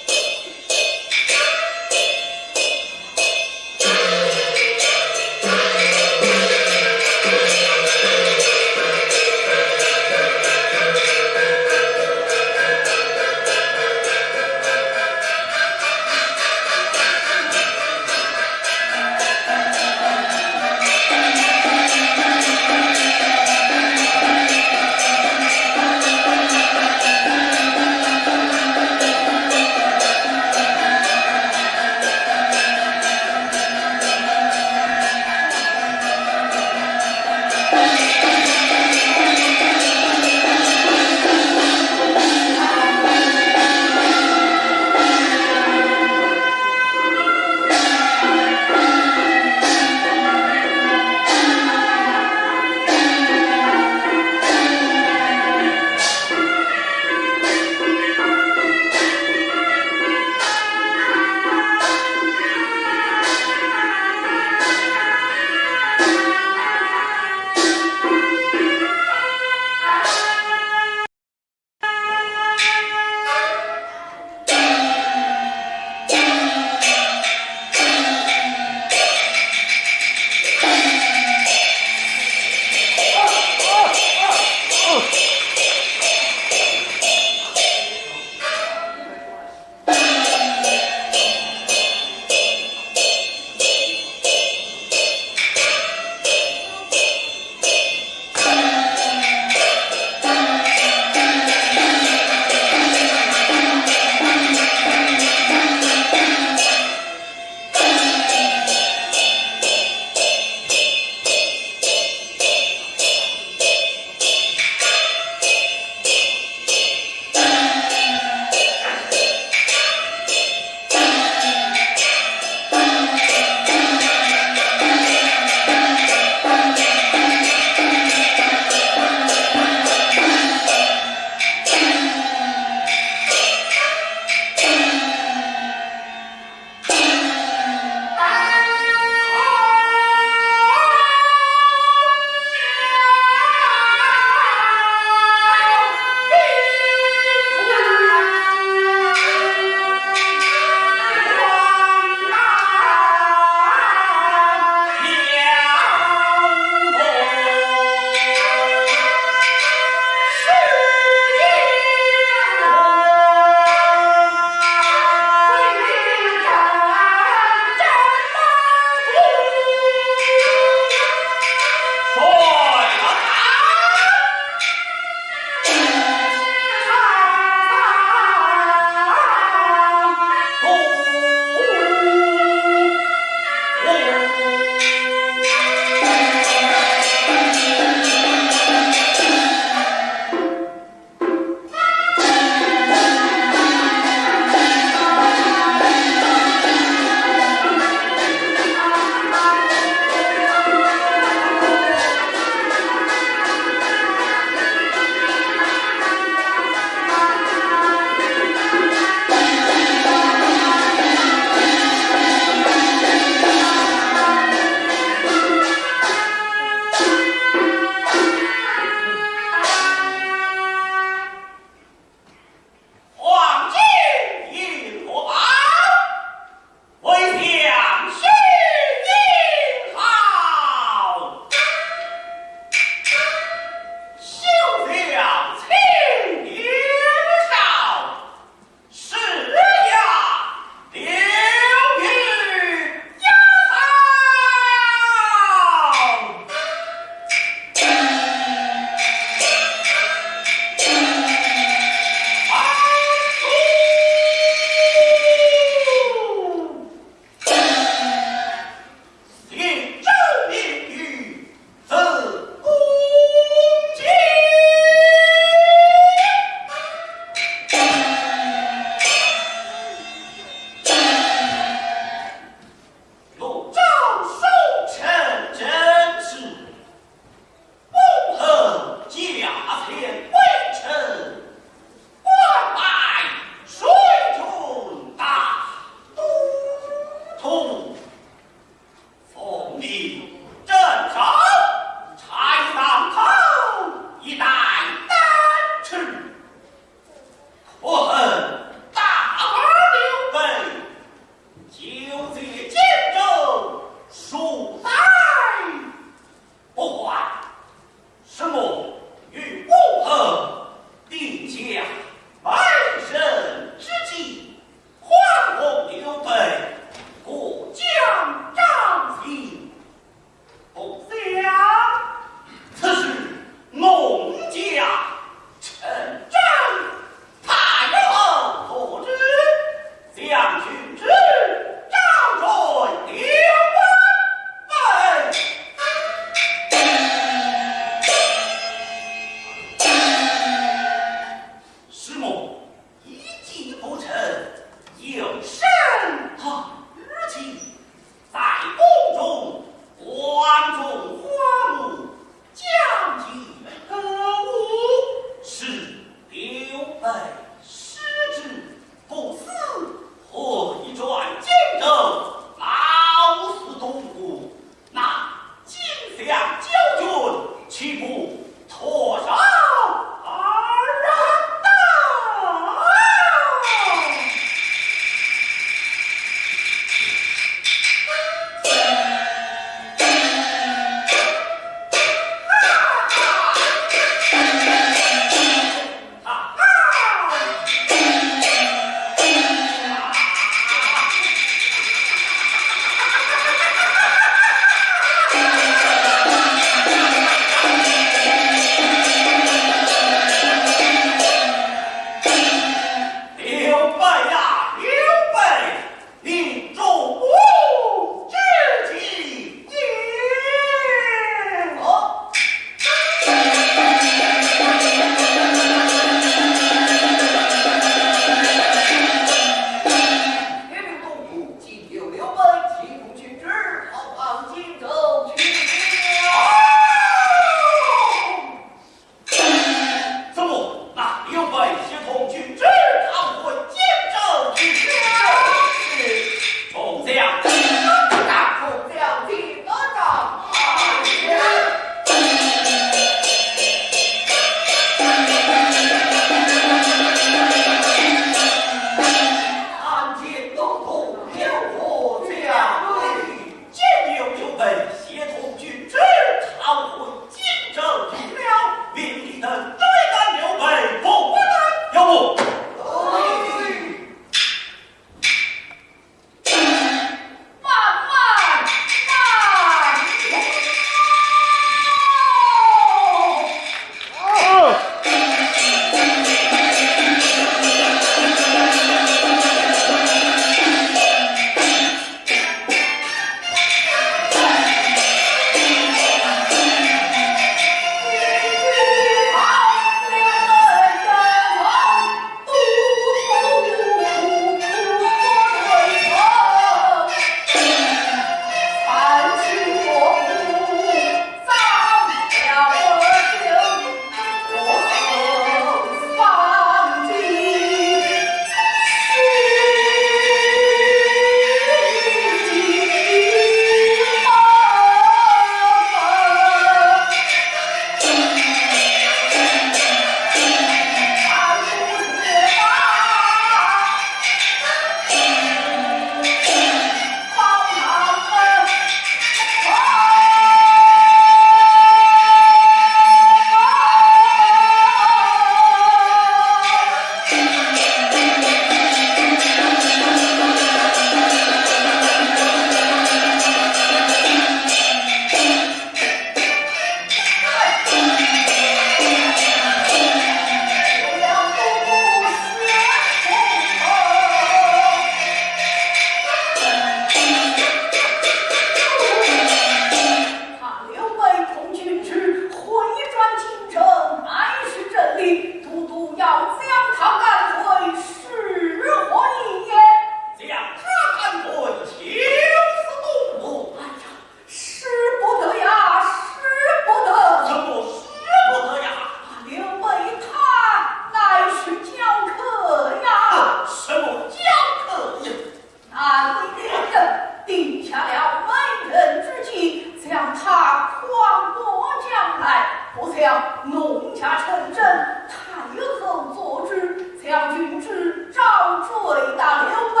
弄假成真，太后做主，将军旨照追打刘备，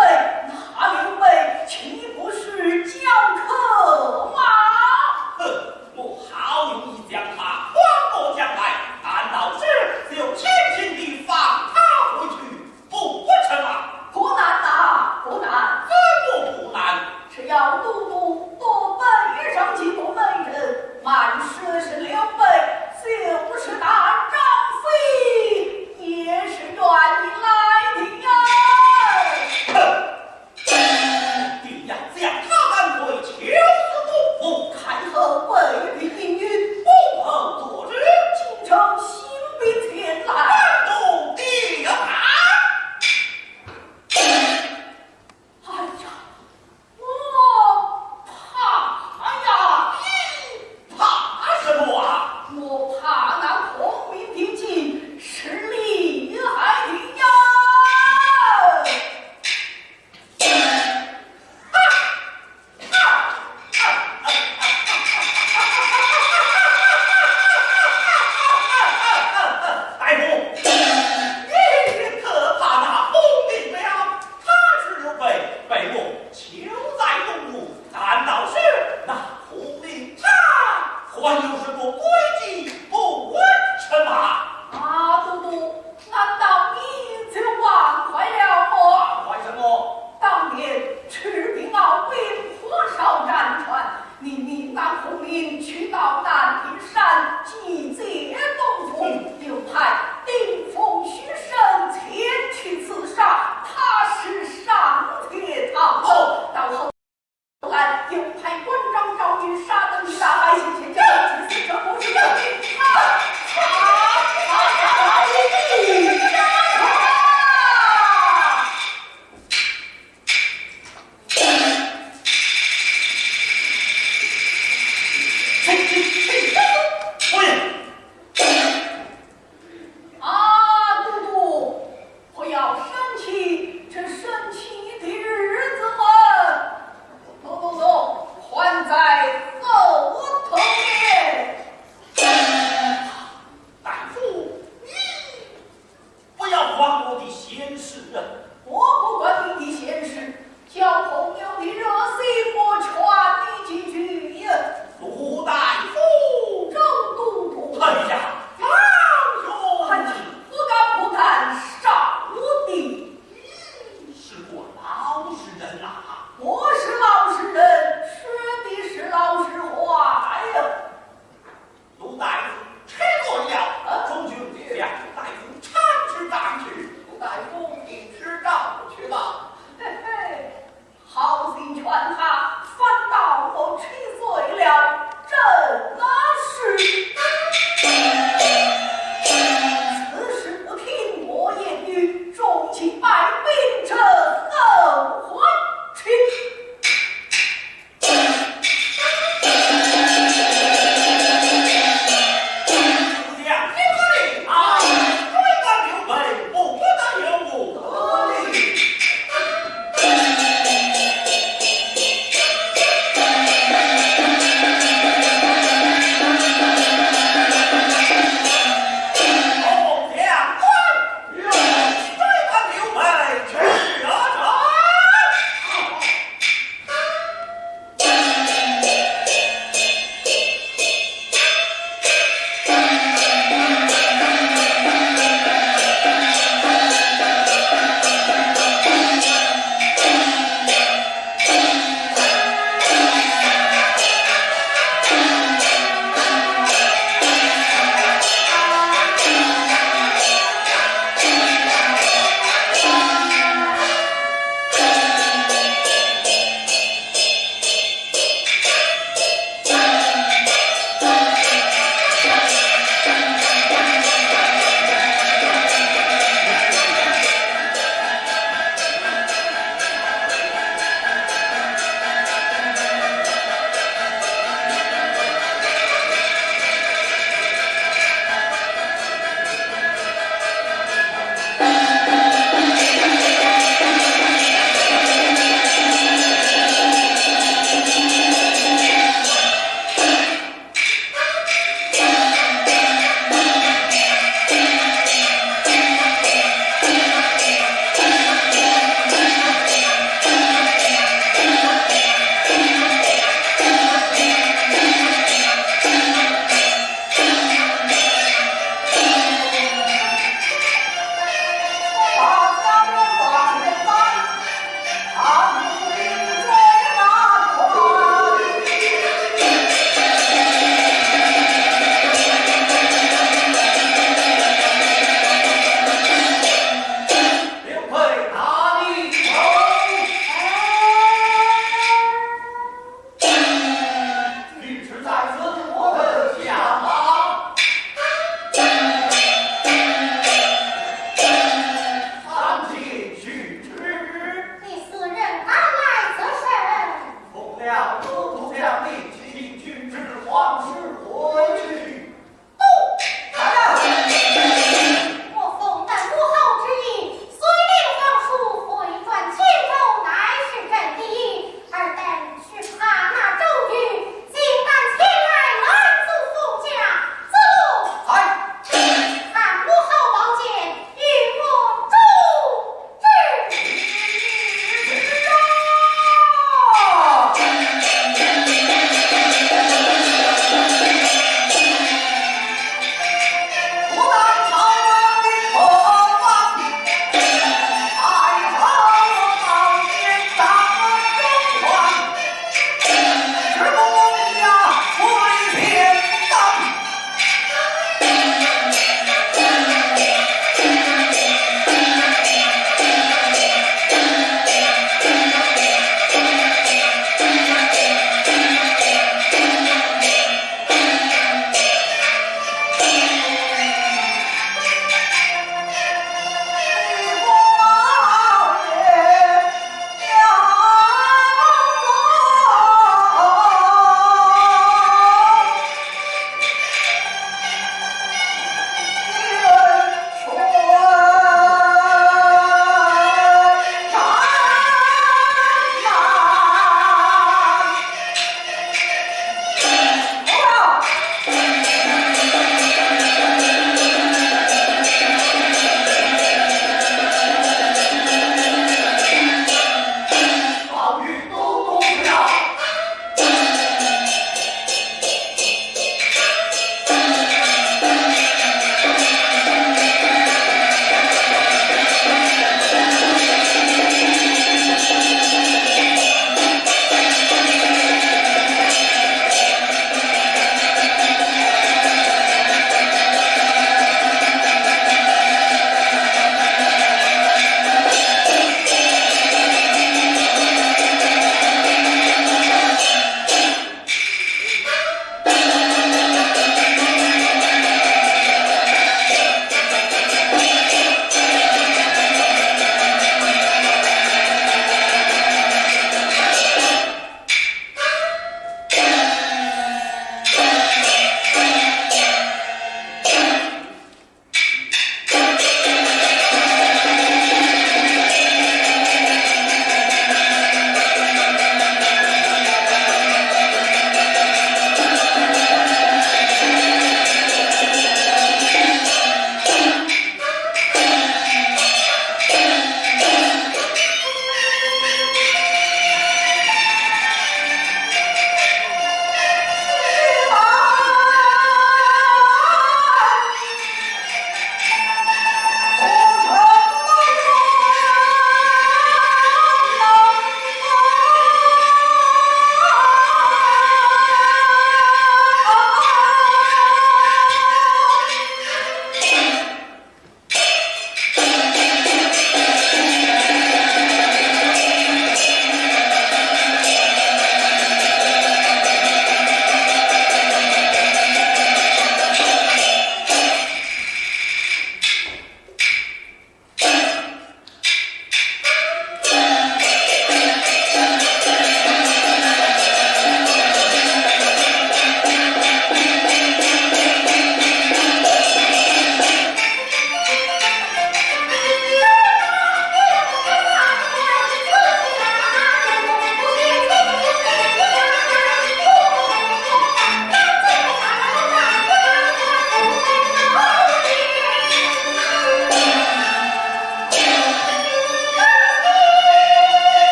那刘备岂不是交克吗？哼，我好容易将他放过江来，难道是就轻轻地放他回去，不成吗？不难啊，不难。怎么不难？只要都督多拜上几个门人，慢说是刘备，就是那张飞。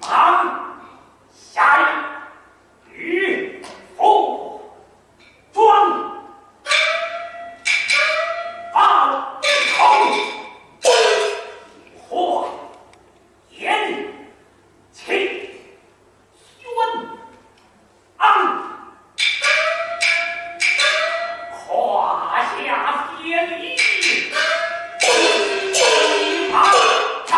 满山雨覆庄，报仇，火焰气宣。 啊！胯下千里，马上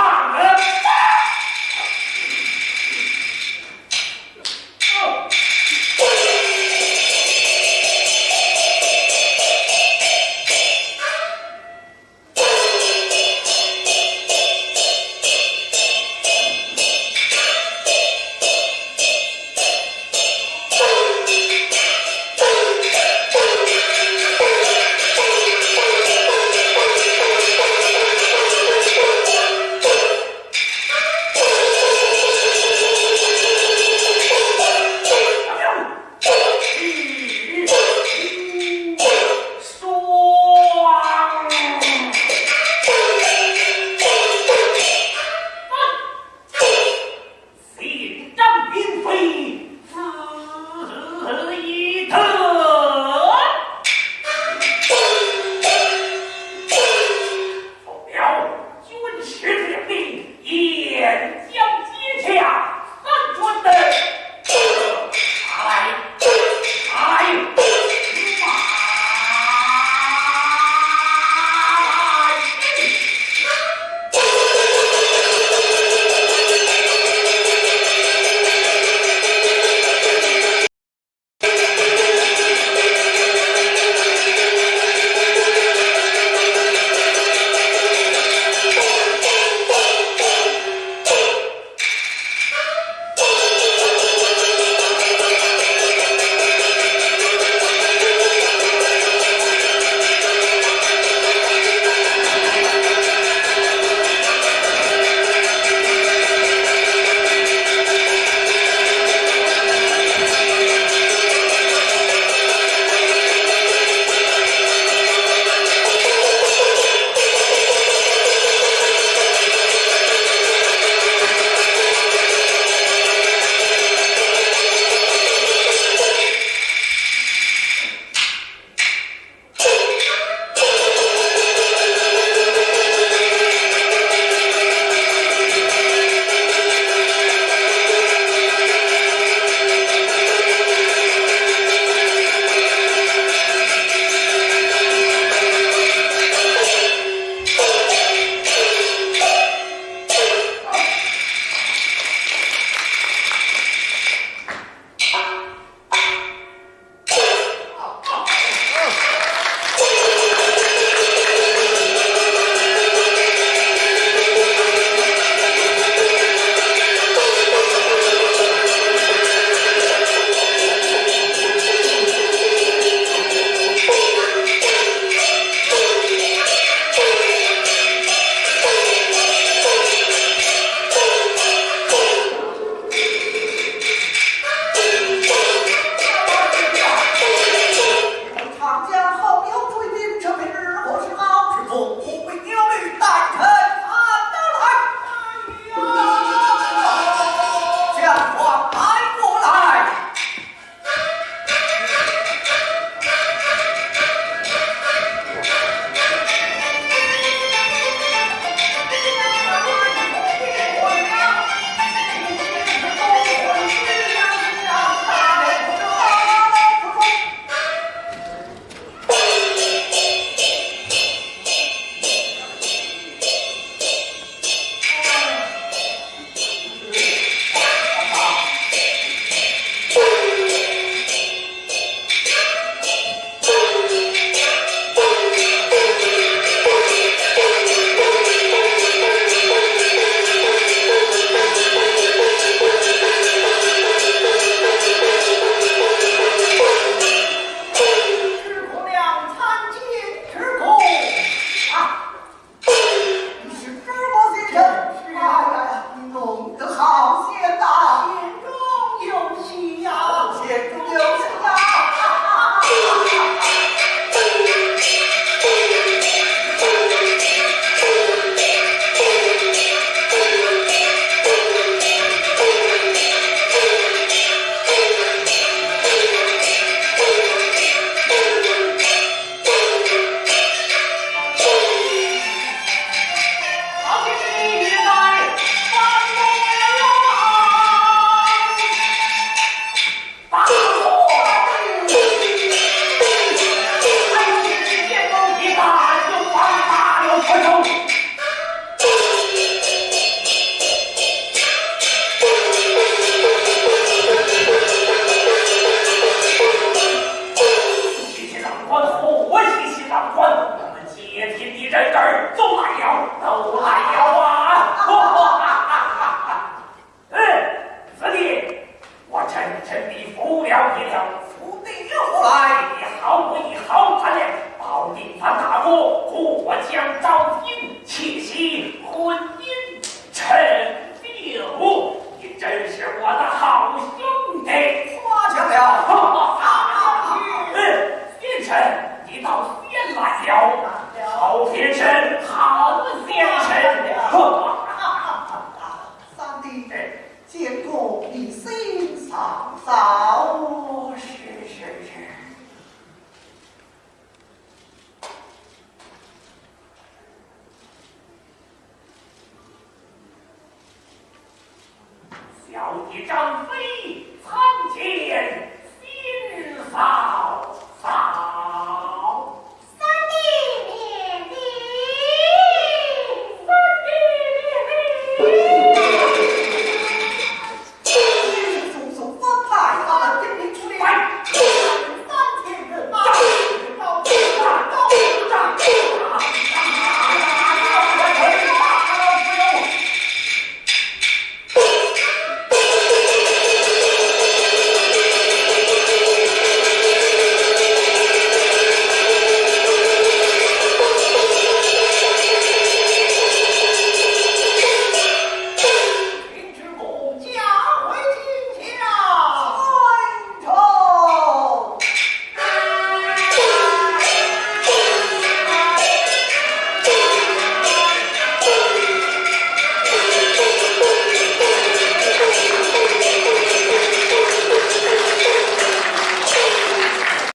要一张